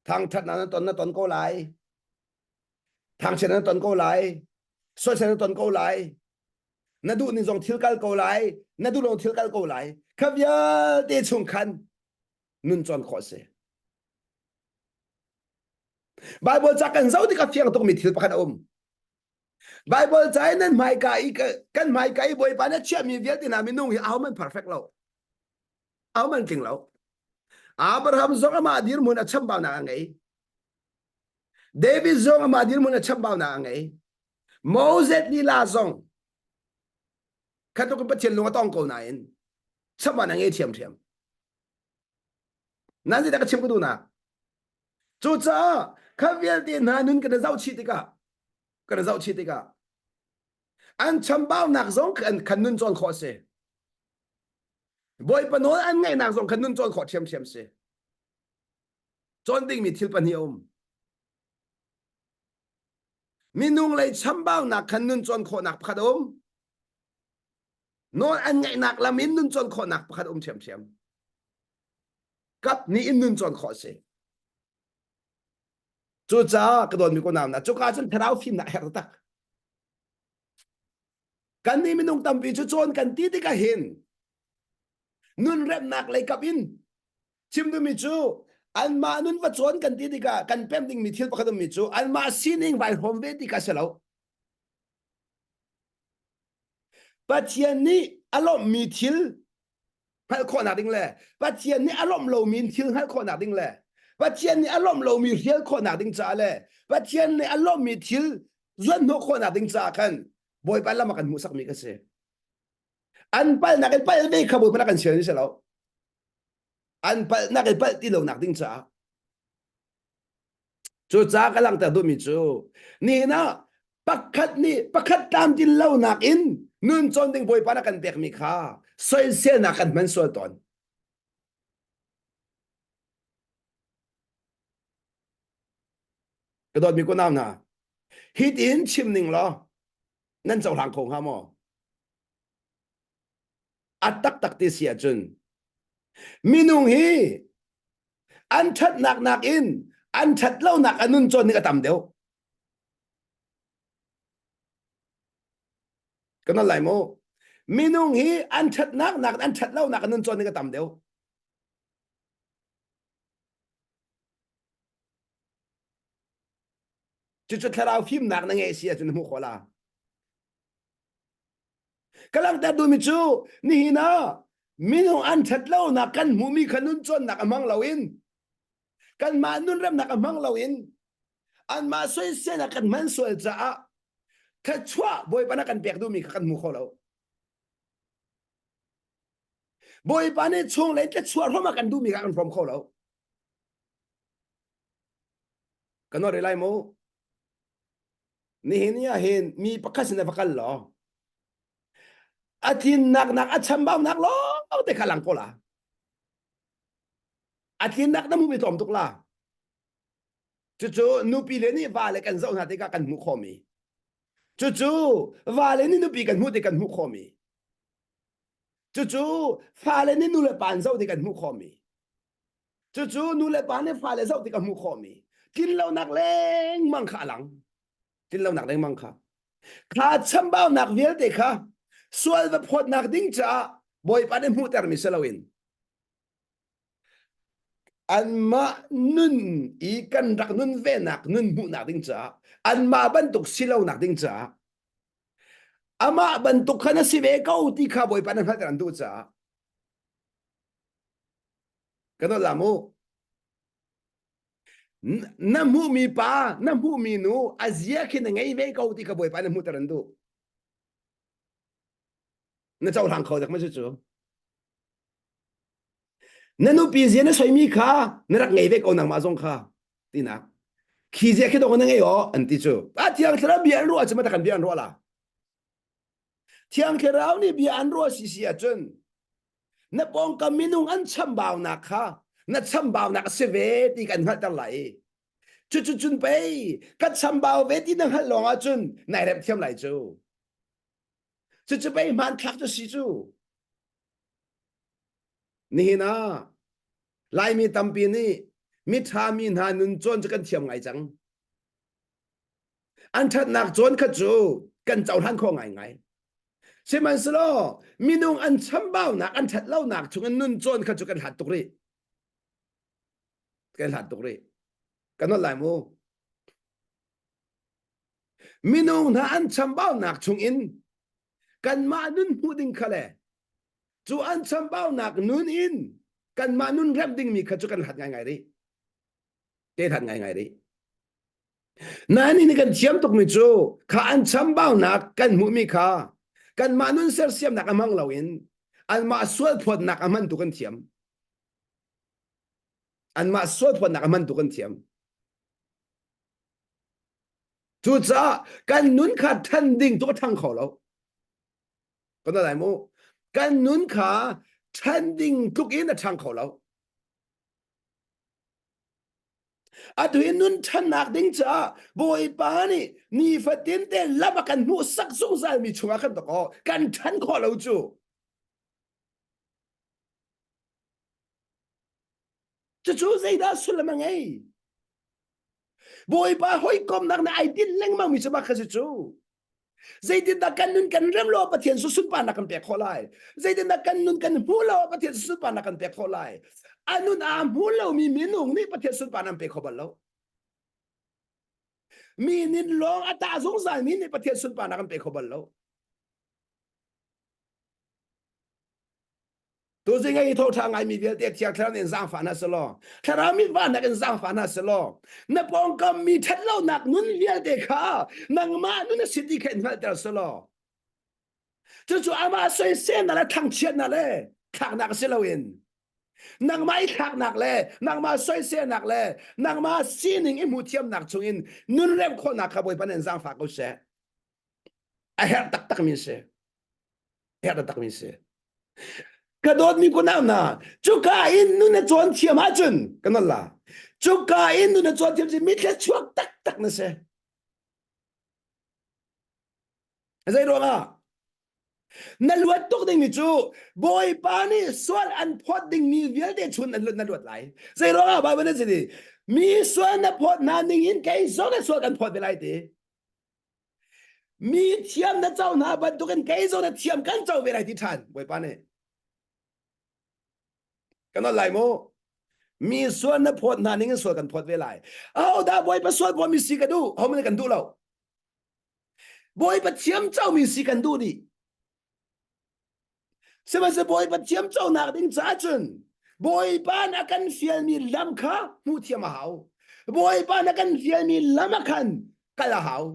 A: Thangṭhatnak na ton na ton ko lai. Thangchiat na ton ko lai. Soisel na ton ko lai. Na duh ning zong thil kal ko lai. Na duh lo thil kal ko lai. Kha vialte chung khan nun cawn khawh a si. Bible ca kan zoh tikah fiang tukmi thil pakhat a um. Bible ca in nan hmaika i kan hmaika i Bawipa na chiahmi vialte hna minung hi ahohmanh perfect lo. Ahohmanh tling lo. Abraham zong amah dirhmun a chambaunak a ngei. David zong amah dirhmun a chambaunak a ngei. Moses lila zong khatuk in Pathian lung a tong ko nain chambaunak a ngei ṭhiamṭhiam. Nan zeidah ka chim ka duhnak? Cucaah kha vialte hna nun kan i zohchih tikah kan i zohchih tikah an chambaunak zong kan kan nun cawn khawh a si. Bawipa nawl an ngaihnak zong kan nun cawn khawh ṭhiamṭhiam si. Cawn dingmi thil pahnih a um. Minung lei chambaunak khan nun cawn khawhnak pakhat a um. Nawl an ngaihnak lam in nun cawn khawhnak pakhat a um ṭhiamṭhiam. Kap nih in nun cawn khawh a si. Cucaah ka dawtmi ko nau na cuka cun thlarau fimnak a herh taktak. Kan nih minung tampi cu cawn kan ti tikah hin nun remnak lei kap in chim duhmi cu anmah nun va cawn kan ti tikah kan pem dingmi thil pakhat ummi cu anmah sining vai hrawm ve ti kha si lo. Pathian nih a lawmhmi thil hngalh khawhnak ding le Pathian nih a lawmh lomi thil hngalh khawhnak ding le Pathian nih a lawmh lomi hrial khawhnak ding caah le Pathian nih a lawmhmi thil zuanhnawh khawhnak ding caah khan Bawipa lam a kan hmuhsakmi ka si. An palhnak in palh ve kha Bawipa kan sial ni si lo. An palhnak in palh ti lonak ding caah. Cucaah ka langhter duhmi cu nihin ah pakhat nih pakhat tlamtlin lonak in nun cawn ding Bawipa na kan pekmi kha soiselnak kan hman sual tawn. Ka dawtmi kunau hna, hi tiin chim ning law nan cohlang kho hnga maw? A taktak ti si ahcun minung hi an ṭhatnak nakin an ṭhat lonak a nun cawn ning a tam deuh. Ka nawl lai mu. Minung hi an ṭhatnak nakin an ṭhat lonak a nun cawn ning a tam deuh. Cucu thlarau fimnak na ngeih si ahcun na hmuh khawh la. Ka langhter duhmi cu nihin ah minung an ṭhat lonak kan hmuhmi kha nun cawnnak a hmang loin kanmah nunremnak a hmang loin anmah soiselnak kan hman sual caah thluachuah Bawipa na kan pek duhmi kha kan hmu kho lo. Bawipa nih chunglei thluachuah hrom a kan duhmi kha kan hrom kho lo. Ka nawr lai mu. Nihin ni ah hin mi pakhat sin va kal law a tlinnak nak a chambaunak lawng te kha lang ko la. A tlinnak na hmuhmi tlawm tuk la. Cucu nupi le nih va le kan zoh hna tikah kan hmuh khawhmi. Cucu va le nih nupi kan hmuh tik kan hmuh khawhmi. Cucu fale nih nu le pa an zoh tik kan hmuh khawhmi. Cucu nu le pa nih fale zoh tik a hmuh khawhmi tlinlonak lengmang kha a lang. Tlinlonak lengmang kha. Kha chambaunak vialte kha sual va phawtnak ding caah Bawipa nih hmuhtermi si loin anmah nun i kan rak nun venak nun hmuhnak ding caah anmah bantuk si lonak ding caah amah bantuk kha na si ve ko ti kha Bawipa nih hngalhter an duh caah Ka dawt la mu. Na hmuhmi pa, na hmuhmi nu, a zia khi na ngei ve ko ti kha Bawipa na hmuhter an duh. Na cohlang kho dak ma cu? Na nupi zia na soimi kha na rak ngei ve ko nangmah zong kha tinak. Khi zia khi dong na ngei aw an ti cu. A thiang thlarau bia an ruah cu ma kan bia an ruah la. Thiang thlarau nih bia an ruah si si ahcun. Na pawngkam minung an chambaunak kha na chambaunak a si ve ti kan hngalhter lai. Cucu cun pei ka chambau ve ti na hngalh lawng ahcun nai remh thiam lai cu. Cucu pei hmanthlak cu si cu. Nihin ah Laimi tampi nih miṭha mi hna nun cawn cu kan thiam ngai cang. An ṭhatnak cawn kha cu kan cohlan khawh ngaingai. Sihmanhsehlaw minung an chambaunak, an ṭhatlonak chungin nun cawn kha cu kan hlat tuk rih. Kan hlat tuk rih. Kan holh lai mu. Minung hna an chambaunak chungin kanmah nun hmuh ding kha le cu an chambaunak nun in kanmah nun remh dingmi kha cu kan hlat ngaingai rih. Te hlat ngaingai rih. Nain ni kan thiam tukmi cu kha an chambaunak kan hmuhmi kha kanmah nun sersiamnak a hmang loin anmah sualphawtnak a hman tu kan thiam. Anmah sualphawtnak a hman tu kan thiam. Cucaah kan nun kha ṭhan ding tu a ṭhang kho lo. Kan lai mu. Kan nun kha ṭhan ding tluk in a ṭhang kho lo. Atu hi nun ṭhannak ding caah Bawipa nih nifatin te lam a kan hmuhsak zungzalmi chungah kan tok aw kan ṭhan khawh lo cu. Cucu zeidah sullam a ngei? Bawipa hawikomnak na ai din lengmang mi cu mah kha si cu. Zeitindah kan nun kan rem lo Pathian su sunparnak kan pek khawh lai. Zeitindah kan nun kan hmu lo Pathian su sunparnak kan pek khawh lai. A nun aa hmu lomi minung nih Pathian sunparnak an pe kho bal lo. Mi nin lawng a tah zungzal mi nih Pathian sunparnak an pe kho bal lo. Tuzing i tho ṭha ngaimi vialte thiang thlarau in zaangfah hna selaw thlarau mit vannak in zaangfah hna selaw na pawngkam mi ṭhatlonak nun vialte kha nangmah nun a si ti kha in hngalhter selaw cucu amah soiselnak le thangchiatnak le thlaknak si loin nangmah i thlaknak le nangmah soiselnak le nangmah sining i hmuhthiamnak chungin nun remh khawhnak kha Bawipa nih in zaangfah ko seh a herh taktakmi a si herh taktakmi a si ka dawtmi kunau hna cuka in nun na cawn thiam ahcun ka nawl la cuka in nun na cawn thiam si mi thluachuak taktak na si zei ruangah na luat tuk dingmi cu bawipa nih sual an phawt dingmi vialte chun na luat lai zei ruangah Bible nih si mi sual na phawt hna ning in kei zong na sual kan phawt ve lai ti Mi thiam na co hna bantukin kei zong na thiam kan co ve lai ti ṭhan Bawipa nih. Kan nawl lai mu. Mi sual na phawt hna ning in sual kan phawt ve lai. Ahodah Bawipa sual phawtmi si ka duh? Hohmanh kan duh lo. Bawipa thiam comi si kan duh dih. Sihmanhsehlaw Bawipa thiam conak ding caah cun Bawipa na kan fialmi lam kha hmuh thiam a hau. Bawipa na kan fialmi lam ah khan kal a hau.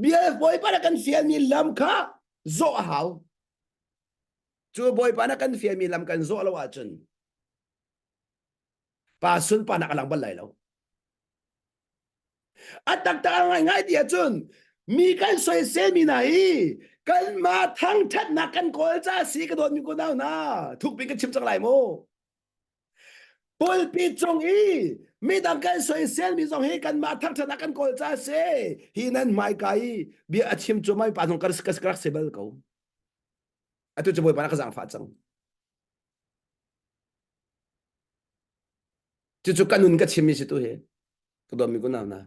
A: Bia Bawipa na kan fialmi lam kha zawh a hau. Cu Bawipa na kan fialmi lam kan zawh lo ahcun pa sunparnak a lang bal lai lo. A taktak a ngaingai ti ahcun mi kan soiselmi hna hi kanmah thangṭhatnak kan kawl ca si ka dawtmi unau hna thukpi ka chim cang lai mu. Pulpit cung i midang kan soiselmi zong hi kanmah thangṭhatnak kan kawl ca si hi nan hmaika i bia a chim cu mai pa zong ka rak si bal ko. Atu cu Bawipa na ka zaangfah cang. Cucu ka nun ka chimmi si tu hi. Ka dawtmi kunau hna.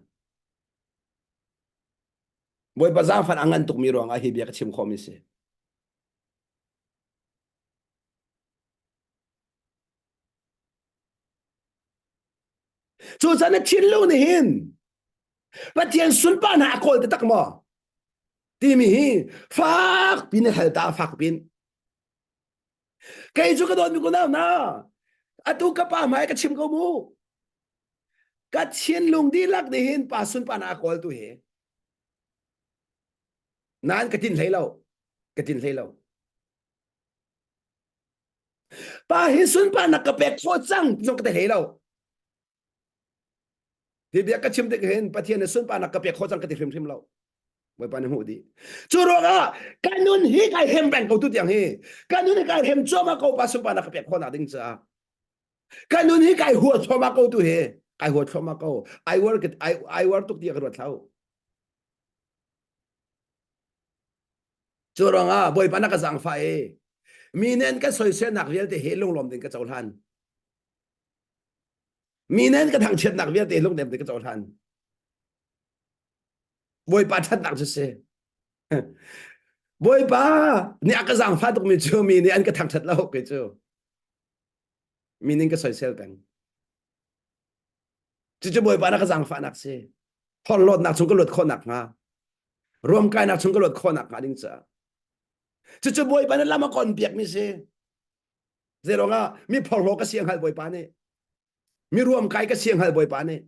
A: Bawipa zaangfan a ngan tukmi ruangah hi bia ka chim khawhmi si. Cucaah na thinlung nih hin Pathian sunparnak a kawl taktak maw? Timi hi fak pin hal ta fak pin. Kei cu ka dawtmi kunau hna, atu ka pa hmai ka chim ko mu. Ka thinlung dihlak nih hin pa sunparnak a kawl tu hi. Nain ka tin hlei lo. Ka tin hlei lo. Pa hi sunparnak ka pek khawh cang zong ka ti hlei lo. Hi bia ka chim tik hin Pathian nih sunparnak ka pek khawh cang ka ti hrimhrim lo. Bawipa nih hmuh dih. Cu ruangah ka nun hi kai hem peng ko tu tiang hi. Ka nun hi kai hem cuahmah ko pa sunparnak ka pek khawhnak ding caah. Ka nun hi kai hua thluahmah ko tu hi. Kai hua thluahmah ko. I work I, I work tuk tiah ka ruat thlau. Cu ruangah Bawipa na ka zaangfah i mi nen kan soiselnak vialte hi lunglawm ding ka cohlan. Mi nen ka thangchiatnak vialte lungnem ding ka cohlan. Bawipa ṭhatnak cu si. Bawipa nih a ka zaangfah tukmi cu mi nih an ka thangṭhat lo kei cu. Mi nih ka soisel peng. Cucu Bawipa na ka zaangfahnak si. Thorhlawtnak chung ka luat khawhnak hnga. Ruamkainak chung ka luat khawhnak hnga ding caah. Cucu Bawipa na lam a kon piakmi si. Zeiruangah mi phorhlaw ka si a hngalh Bawipa nih. Mi ruamkai ka si a hngalh Bawipa nih.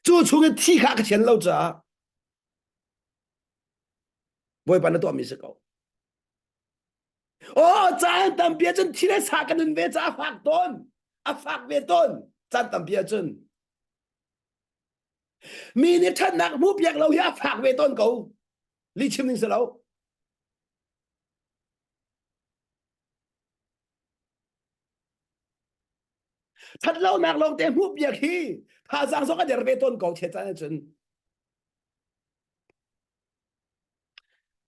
A: Cu chung i thi kha ka thian lo caah Bawipa na tuahmi si ko. Oh, caan tampi ahcun thi le sa ka nun ve caah a fak tawn. A fak ve tawn. Caan tampi ahcun. Mi nih ṭhatnak hmuh piak lo hi a fak ve tawn ko. Lihchim ning si lo. Thatlonak lawngte hmuh piak hi thazaang zong a der ve tawn ko the caan ahcun.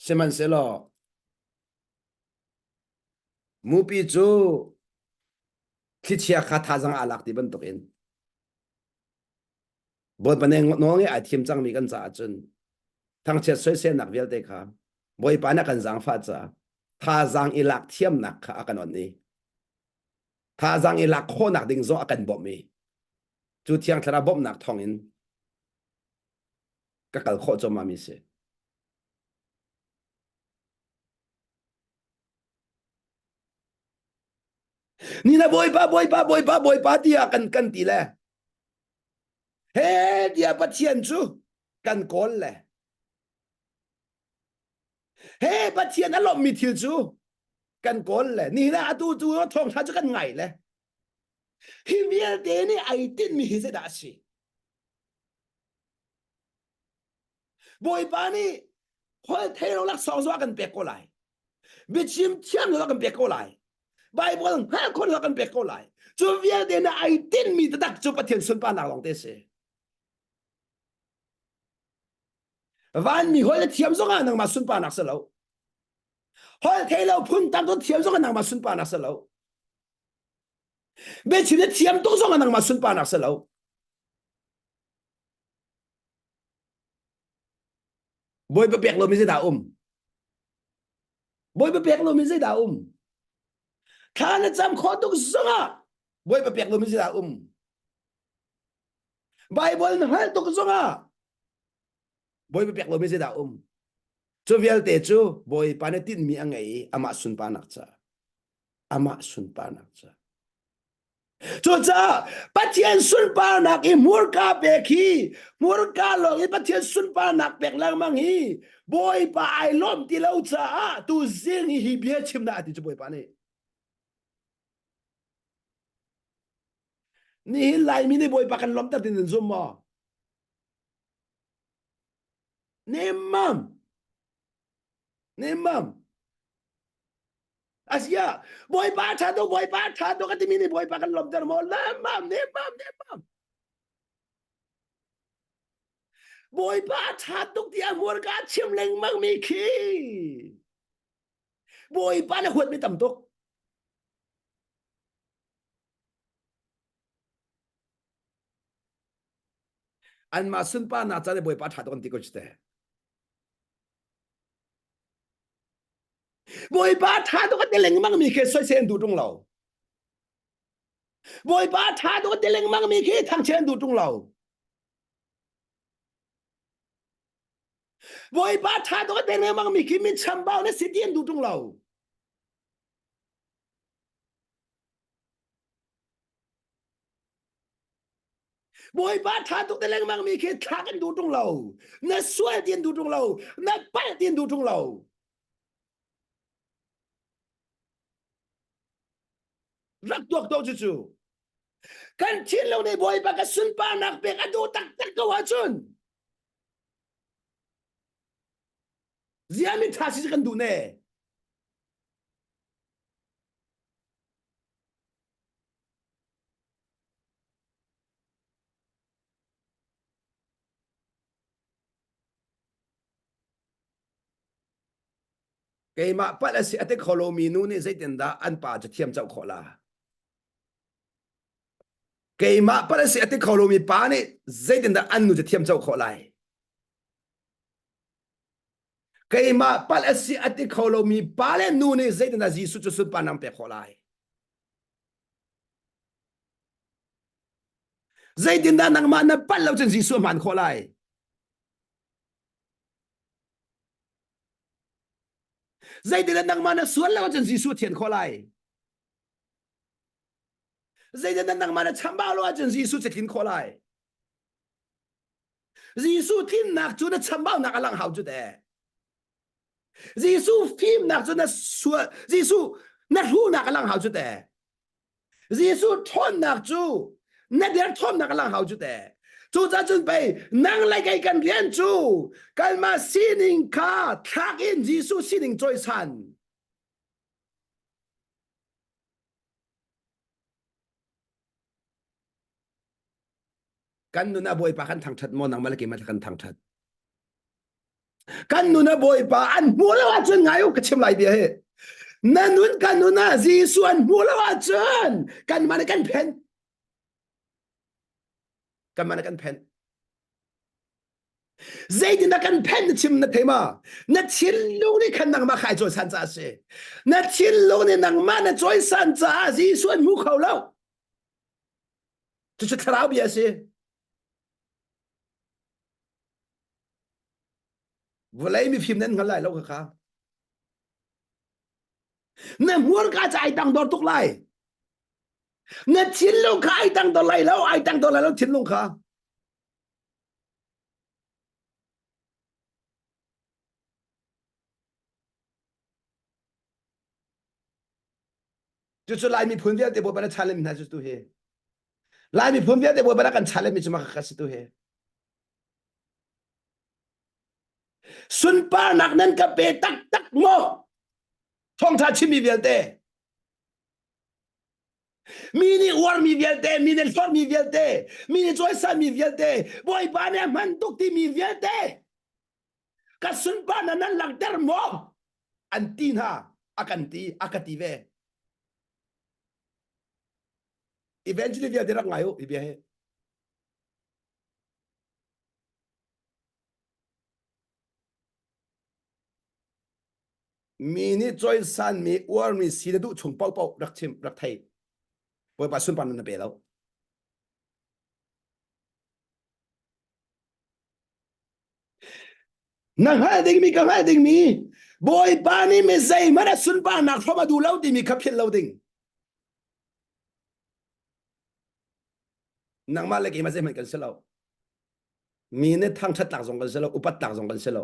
A: Sihmanhsehlaw mupi cu thlichia kha thazaang aa lak ti bantukin Bawipa nih nawl ngeih ai thim cangmi kan caah cun thangchiat soiselnak vialte kha Bawipa nih a kan zaangfah caah thazaang i lak thiamnak kha a kan onh i thazaang i lak khawhnak ding zong a kan bawmh i cu thiang thlarau bawmhnak thawngin ka kal khawh cuahmah mi si. Ni na Bawipa Bawipa Bawipa Bawipa tiah kan kan ti le he tiah Pathian cu kan kawl le he Pathian a lawmhmi thil cu kan kawl le ni na atu cu thawngtha cu kan ngai le hi vialte nih ai tinhmi hi zeidah a si Bawipa nih holh thei lo laksawng zong a kan pek ko lai. Biachim thiam lo kan pek ko lai. Bible hngalh khawh lo kan pek ko lai. Cu vialte na ai tinhmi taktak cu Pathian sunparnak lawng te si. Vanmi holh na thiam zong ah nangmah sunparnak si lo. Holh thei lo phun tam tuk thiam zong ah nangmah sunparnak si lo. Biachim na thiam tuk zong ah nangmah sunparnak si lo. Bawipa pek lomi zeidah um? Bawipa pek lomi zeidah um? Thla na cam khawh tuk zongah Bawipa pek lomi zeidah um? Bible na hngalh tuk zongah Bawipa pek lomi zeidah um? Cu vialte cu Bawipa nih tinhmi a ngei i amah sunparnak caah amah sunparnak caah Cucaah Pathian sunparnak i hmurka pek hi hmurka lawng i Pathian sunparnak pek lengmang hi Bawipa ai lawm ti lo caah tu zing hi hi bia chim dah ti cu Bawipa nih. Nihin Laimi nih Bawipa kan lawmter tin nan zum maw? Nemmam. Nemmam. Asia Bawipa ṭha tuk Bawipa ṭha tuk a timi nih Bawipa kan lawmter maw nemmam nemmam nemmam Bawipa ṭha tuk tiah hmurka chim lengmang mi khi Bawipa na huat mi tam tuk anmah sunparnak ca le Bawipa ṭha tuk an ti ko cu teh Bawipa ṭha tuk a ti lengmang mi khi soisel an duh ṭung lo. Bawipa ṭha tuk a ti lengmang mi khi thangchiat an duh ṭung lo. Bawipa ṭha tuk a ti lengmang mi khi mi chambau na si ti an duh ṭung lo. Bawipa ṭha tuk ti lengmang mi khi thlak an duh ṭung lo. Na sual ti an duh ṭung lo. Na palh ti an duh ṭung lo. Rak tuak to cucu. Kan thinlung nih Bawipa ka sunparnak pek a duh taktak ko ahcun. Zia mi ṭha si kan duh ne. Keimah palh a si a ti kho lomi nu nih zeitindah an pa cu thiam coh khawh la? Keimah palh a si a ti kho lomi pa nih zeitindah an nu cu thiam coh khawh lai? Keimah palh a si a ti kho lomi pa le nu nih zeitindah Jesuh cu sunparnak pek khawh lai? Zeitindah nangmah na palh lo cun Jesuh a hmaan khawh lai? Zeitindah nangmah na sual lo ahcun Jesuh a thian khawh lai? Zeitindah nangmah na chambau lo ahcun Jesuh cu tlin khawh lai? Jesuh tlinnak cu na chambaunak a lang hau cu te. Jesuh fimnak cu na sual Jesuh na hruhnak a lang hau cu te. Jesuh ṭhawnnak cu na derthawmnak a lang hau cu te. Cucaah cun pei nang le kei kan rian cu kanmah sining kha thlak in Jesuh sining cawisan. Kan nun ah Bawipa kan thangṭhat maw nangmah le keimah kan thangṭhat. Kan nun ah Bawipa an hmuh lo ahcun ngai u ka chim lai bia hi. Na nun kan nun ah Jesuh an hmuh lo ahcun kanmah nih kan phen. Kanmah nih kan phen. Zeitindah kan phen na chim na thei ma? Na thinlung nih khan nangmah kha ai cawisan caah a si. Na thinlung nih nangmah na cawisan caah Jesuh an hmu kho lo. Cucu thlarau bia a si. Vawlei mifim nan hngal lai lo kha kha. Na hmurka cu ai tangdor tuk lai. Na thinlung kha ai tangdor lai lo, ai tangdor lai lo thinlung kha. Cucu Lai miphun vialte Bawipa na challenge hna cu tu hi. Lai miphun vialte Bawipa na kan challenge mi cu mah kha si tu hi. Sunparnak nan ka pe taktak maw? Thawngṭha chimmi vialte. Mi nih uarmi vialte, mi nih hlorhmi vialte, mi nih cawisanmi vialte, Bawipa nih a hman tuk timi vialte. Ka sunparnak nan langhter maw? An ti hna, a kan ti, a ka ti ve. Evangelist vialte rak ngai u, hi bia hi. Mi nih cawisanmi uarmi si na duh chung paohpaoh rak chim rak thei. Bawipa sunparnak na pe lo. Na hngalh dingmi ka hngalh dingmi Bawipa nih mi zeihmanh a sunparnak hrawm a duh lo timi kha philh lo ding. Nangmah le keimah zeihmanh kan si lo. Mi nih thangṭhat tlak zong kan si lo, upat tlak zong kan si lo.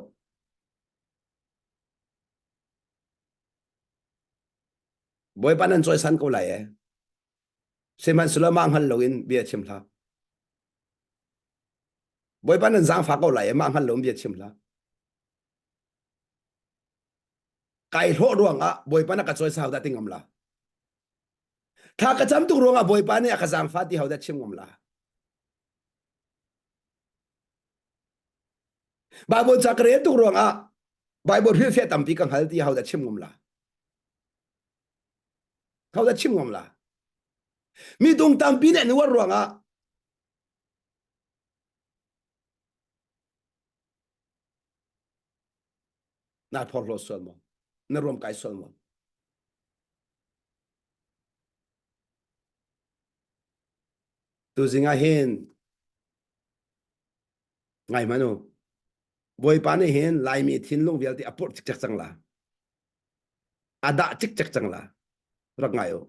A: Bawipa nan cawisan ko lai ee. Sihmanhsehlaw mah hngal loin bia chim hlah. Bawipa nan zaangfah ko lai ee, mah hngal loin bia chim hlah. Kai hlawh ruangah Bawipa na ka cawisan hau dah ti ngam la. Thla ka cam tuk ruangah Bawipa nih a ka zaangfah ti hau dah chim ngam la. Bible ca ka rel tuk ruangah Bible hrilhfiah tampi ka hngal ti ho dah chim ngam la? Ho dah chim ngam la? Mi tung tampi nih an uar ruangah naa phorhlaw sual maw? Na ruam kai sual maw? Tuzing ah hin ngai hmanh u. Bawipa nih hin Laimi thinlung vialte a purh cikcek cang la. A dah cikcek cang la. Rak ngai u.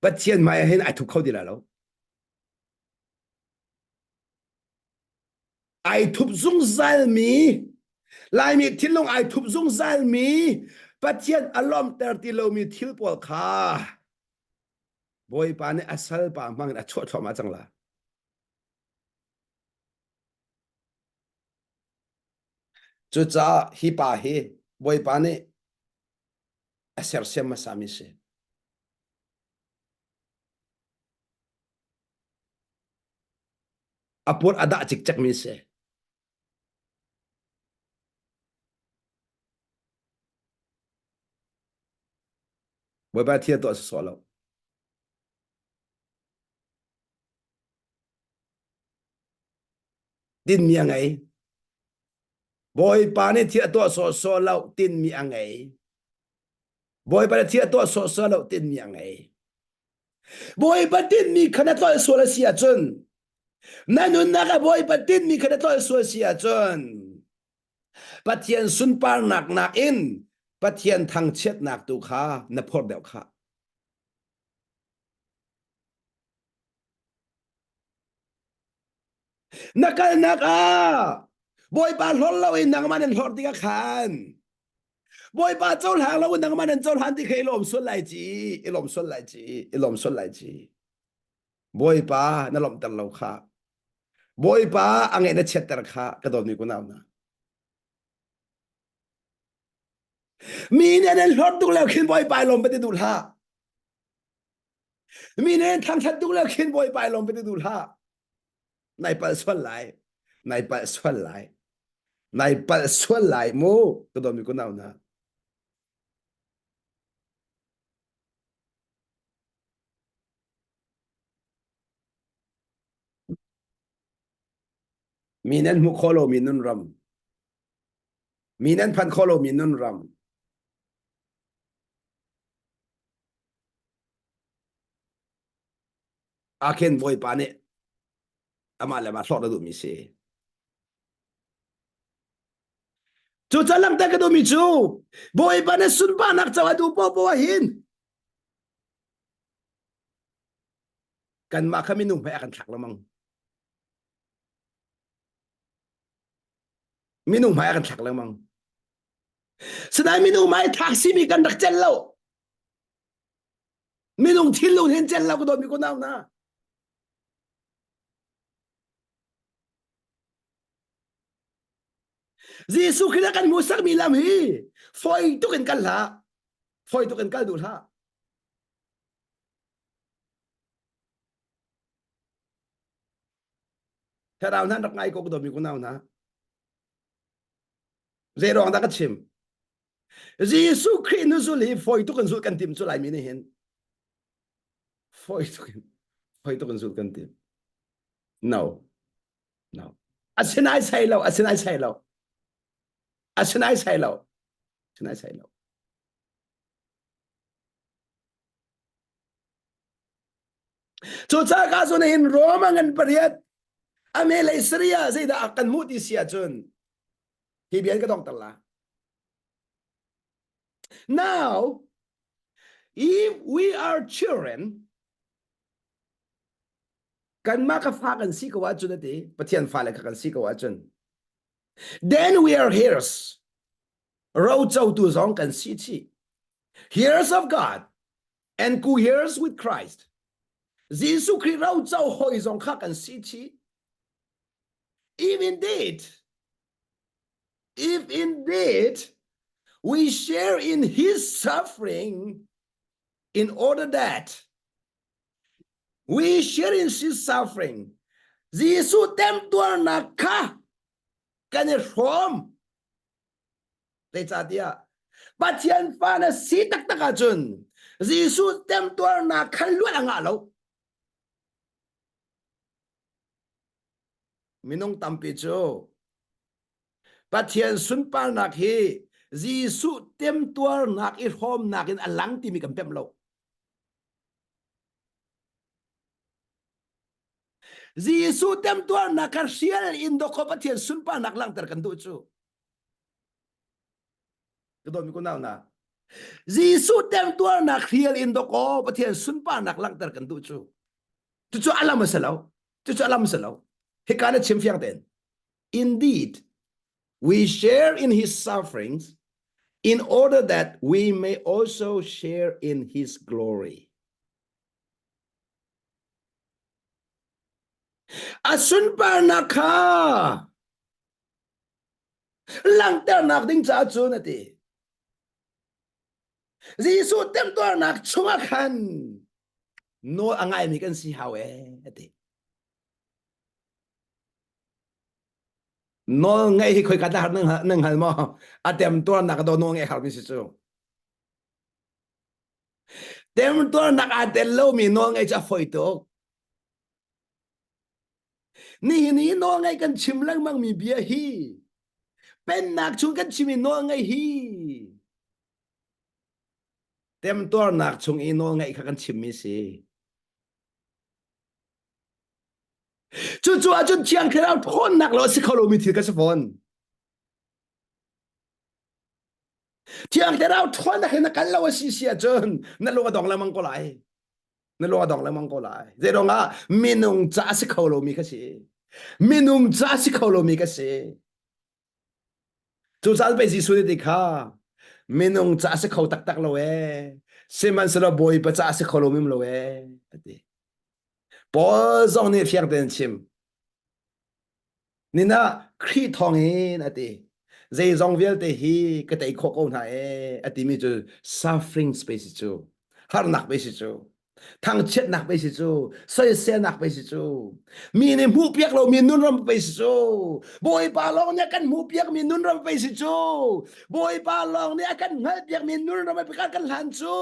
A: Pathian hmai ah hin ai thup kho ti lai lo. Ai thup zungzalmi Laimi thinlung ai thup zungzalmi Pathian a lawmhter ti lomi thil pawl kha Bawipa nih a salpa hmang in a chuah thluahmah cang la. Cucaah hi pa hi Bawipa nih a sersiam hmasami si. A pur a dah cikcekmi si. Bawipa thil tuah sawsawh lo. Tinmi a ngei. Bawipa nih thil a tuah sawsawh lo tinmi a ngei. Bawipa nih thil a tuah sawsawh lo tinmi a ngei. Bawipa tinmi kha na tlolh sual a si ahcun na nunnak ah Bawipa tinmi kha na tlolh sual si ahcun Pathian sunparnak nakin Pathian thangchiatnak tu kha na phorh deuh khah. Na kalnak ah Bawipa hlorh loin nangmah nan hlorh tikah khan Bawipa cohlang lo in nangmah nan cohlan ti kha i lawm sual lai ci, i lawm sual lai ci, i lawm sual lai ci. Bawipa na lawmhter lo kha. Bawipa a ngeih na chiatter kha ka dawtmi kunau hna. Mi nih an hlorh tuk lo khin Bawipa i lawm va ti duh hlah. Mi nih an thangthat tuk lo khin Bawipa i lawm va ti duh hlah. Nai palh sual lai. Nai palh sual lai. Nai palh sual lai mu ka dawtmi kunau hna. Mi nan hmuh khawh lomi nun ram. Mi nan phanh khawh lomi nun ram. Akhen Bawipa nih amah le amah hlawt a duhmi si. Cu ca langhter ka duhmi cu Bawipa nih sunparnak co a duh poah hin kanmah kha minung hmai a kan thlak lengmang. Minung hmai a kan thlak lengmang. Sinain minung hmai thlak simi kan rak celh lo. Minung thinlung hin celh lo ka dawtmi kunau hna. Jesuh Khrih kan hmuhsakmi lam hi fawi tuk in kal hlah. Fawi tuk in kal duh hlah. Thlarau hna rak ngai ko ka dawtmi kunau hna. Zei ruang dah ka chim? Jesuh Khrih nu zul hi fawi tuk in zulh kan tim cu Laimi nih hin. Fawi tuk in fawi tuk in zulh kan tim. No. No. Asinai sai lo, asinai sai lo. Asinai sai lo. Asinai sai lo. Cucaah ka zun hin Roma ngan pariat ame lei Syria zeidah a kan hmuh ti si ahcun hi bia ka dongter la. Now, if we are children, kanmah ka fa kan si ko ahcun ati Pathian fale kha kan si ko ahcun then we are heirs rocotu zong kan si chih heirs of God and co-heirs with Christ. Jesuh Khrih roco hawi zong kha kan si chih. If indeed, if indeed we share in his suffering in order that we share in his suffering, Jesuh temtuarnak kha kan i hrawm. Zeicahtiah Pathian fa na si taktak ahcun Jesuh temtuarnak khan luat a ngah lo. Minung tampi cu Pathian sunparnak hi Jesuh temtuarnak i hrawmnak in a lang timi kan pemh lo. Jesuh temtuarnak kha hrial in dawkaw Pathian sunparnak langhter kan duh cu. Ka dawtmi kunau na. Jesuh temtuarnak hrial in dawkaw Pathian sunparnak langhter kan duh cu. Cucu alam a si lo. Cucu alam a si lo. Hika na chim fiang tein. Indeed, we share in his sufferings in order that we may also share in his glory. A sunparnak kha. Langhternak ding caah cun a ti. Jesuh temtuarnak chungah khan nawl a ngaimi kan si hau ee a ti. Nawl ngaih hi khoika dah nan hngal maw? A temtuarnak do nawl ngaih harmi si cu. Temtuarnak aa tel lomi nawl ngaih cu a fawi tuk. Nihin i nawlngaih kan chim lengmangmi bia hi pennak chung kan chimmi nawlngaih hi temtuarnak chung i nawlngaih kha kan chimmi si. Cucu ahcun Thiang Thlarau ṭhawnnak lo a si kho lomi thil ka si fawn. Thiang Thlarau ṭhawnnak hin na kal lo a si si ahcun na lung a dong lengmang ko lai. Na lung a dong lengmang ko lai. Zeiruang ah minung ca a si kho lomi ka si. Minung ca a si kho lomi ka si. Cucaah pei Jesuh nih ti kha minung ca a si kho taktak lo ee. Sihmanhsehlaw Bawipa ca a si kho lomi lo ee a ti. Paul zong nih fiang tein chim. Nina Khrih thawngin a ti. Zeizong vialte hi ka tei khawh ko hna ee a timi cu suffering space cu harnak pe si cu thangchiatnak pe si cu soiselnak pe si cu mi nih hmuhpiak lomi nunram pe si cu Bawipa lawng nih a kan hmuhpiakmi nunram pe si cu Bawipa lawng nih a kan hngalhpiakmi nunram pe kan kan hlan cu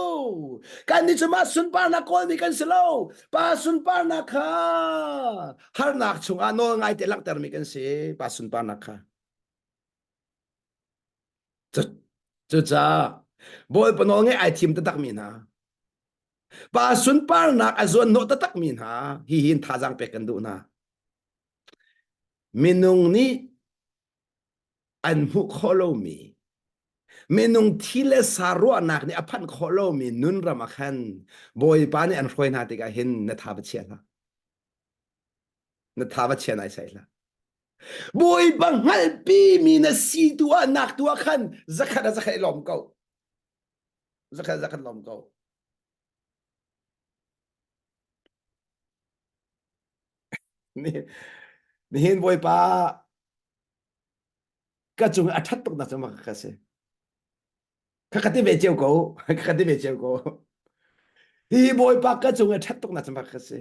A: kan nih cu mah sunparnak kawlmi kan si lo pa sunparnak kha harnak chungah nawl ngai te langhtermi kan si pa sunparnak kha cucaah Bawipa nawl ngai ai thim taktakmi hna pa sunparnak a zuan hnawh taktakmi hna hi hin thazaang pek kan duh hna minung nih an hmuh khawh lomi minung thi le sa ruahnak nih a phanh khawh lomi nun ram ah khan Bawipa nih an hruai hna tikah hin na tha va chia hlah na tha va chia nai sai hlah Bawipa hngalhpi mi na si tu ah nak tu ah khan zakhat a zakhat i lawm ko zakhat zakhat lawm ko nihin Bawipa ka cung a ṭhat tuk nak cu ka si ka ka ti ve cio ko ka ka ti ve cio ko hi bawipa ka cung a ṭhat tuk nak cu ka si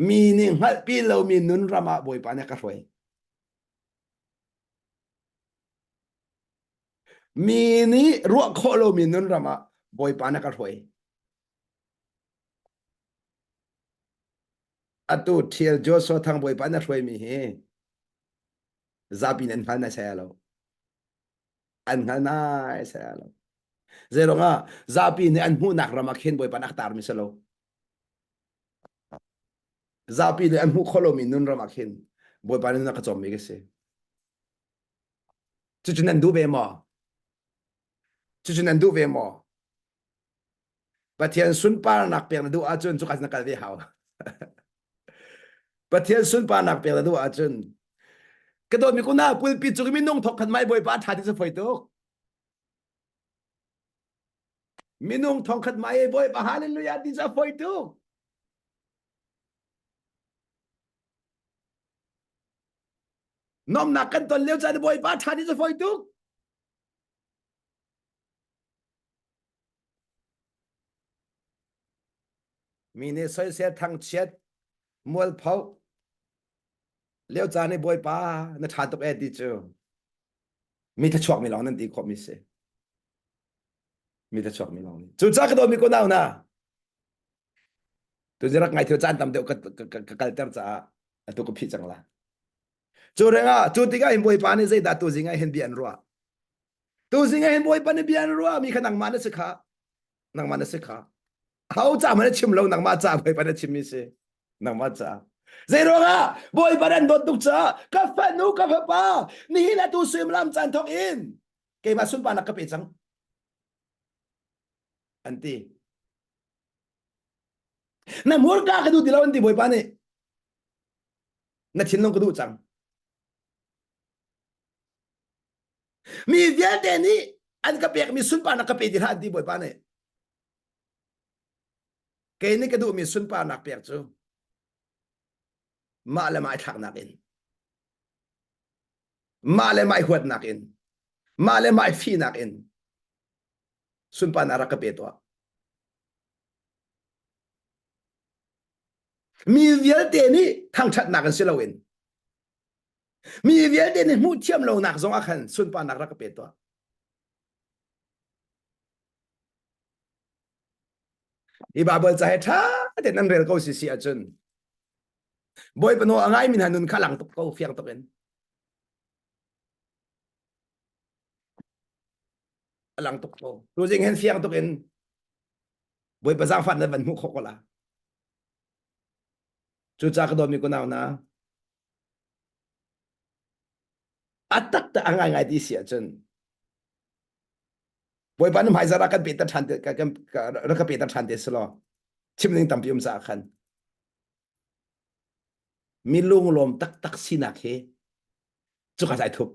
A: mi nih hngalhpi lomi nun ram ah bawipa nih ka hruai mi nih ruah khawh lomi nun ram ah bawipa nih ka hruai atu thial Joshua Thang bawipa na hruaimi hi zapi an hngal na saya lo an hngal nai saya lo zeiruang ah zapi nih an hmuhnak ram ah khin bawipa nak tarmi si lo zapi nih an hmuh khawh lomi nun ram ah khin bawipa nih na ka cawmmi ka si cucu nan duh ve maw cucu nan duh ve maw Pathian sunparnak pek na duh ahcun cuka na kal ve hau. Pathian sunparnak pek na duh ahcun ka dawtmi kuna pulpi cung minung thok khat mai bawipa tha ti cu foi tuk. Minung thong khat mai bawipa hallelujah ti cu foi tuk. Nomnak kan ton lio caan bawipa tha ti cu foi tuk. Mi nih soisel thangchiat mualpho lio caan i Bawipa na ṭha tuk e ti cu mi thluachuak mi lawng nan ti khawh mi si. Mi thluachuak mi lawng nih. Cucaah ka dawtmi ko nau na tu rak ngai thil caan tam deuh ka, ka, ka kalter caah atu ka phih cang la. Cu rengah cu tikah hin Bawipa nih zeidah tu zing ah hin bia an ruah. Tuzing ah hin Bawipa nih bia an ruah mi kha nangmah na si kha. Nangmah na si kha. Ho ca hmanh na chim lo nangmah ca Bawipa na chim mi si. Nangmah ca. Zei ruangah Bawipa nan dawt tuk caah ka fanu ka fapa nihin atu suimilam caan thawk in keimah sunparnak ka pe cang. An ti. Na hmurka ka duh ti lo an ti Bawipa nih. Na thinlung ka duh cang. Mi vialte nih an ka pekmi sunparnak ka pe ti hlah an ti Bawipa nih. Kei nih ka duhmi sunparnak pek cu mah le mah i thlaknak in mah le mah i huatnak in. Mah le mah fihnak in sunparnak rak ka pe tuah. Mi vialte nih thangṭhatnak in si loin mi vialte nih hmuh thiam lonak zong ah khan sunparnak rak ka pe tuah. Hi Baibal ca he ṭha tein nan rel ko si si ahcun Bawipa nawl a ngaimi hna nun kha lang tuk ko fiang tuk in. A lang tuk ko. Tuzing hin fiang tuk in Bawipa zaangfah nan van hmuh khawh ko la. Cucaah ka dawtmi kunau hna, a tak a ngaingai ti si ahcun Bawipa na hmaizarh ah kan pehter ṭhan te kan rak ka pehter ṭhan te si law chim ding tampi um caah khan mi lunglawm taktak sinak hi cuka ai thup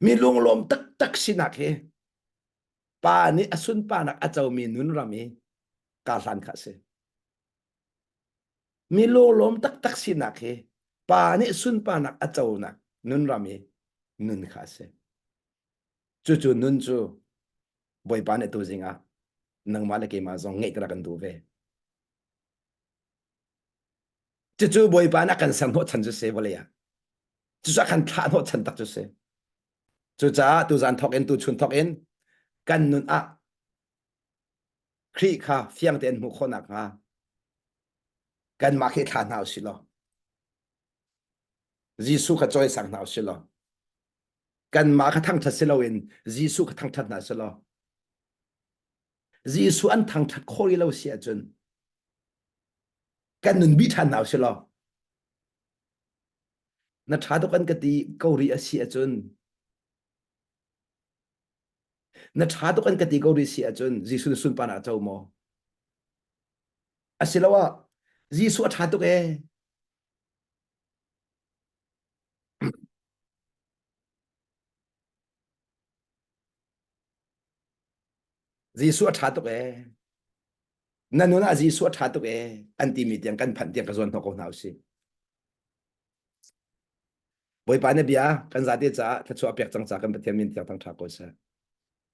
A: mi lunglawm taktak sinak hi pa nih a sunparnak a comi nun ram i kaa hlan kha a si Mi lunglawm taktak sinak hi pa nih sunparnak a conak nun ram i nun kha a si. Cucu nun cu Bawipa nih tuzing ah nangmah le keimah zong ngeih rak kan duh ve. Cucu Bawipa nih a kan ser hnawhchan cu si vawlei ah. Cucu a kan thlah hnawhchan tak cu si. Cucaah tuzan thawk in tuchun thawk in kan nun ah Khrih kha fiang tein hmuh khawh nakhnga kanmah khi thla hna usih law Jesuh kha cawisang hna usih law kanmah kha thangṭhat si loin Jesuh kha thangṭhat hna sih law Jesuh an thangṭhat khawh rih lo si ahcun kan nun bi ṭhan hna usih law na ṭha tuk an ka ti ko rih a si ahcun Na ṭha tuk an ka ti ko rih si ahcun Jesuh na sunparnak a co maw? Asiloah Jesuh a ṭha tuk ee. Jesuh a ṭha tuk ee. Na nun ah Jesuh a ṭha tuk ee an timi tiang kan phanh tiang ka zuan hnawh ko hna usih. Bawipa na bia kan zate caah thluachuah pek cang ca kan Pathian min tiang thangṭha ko seh.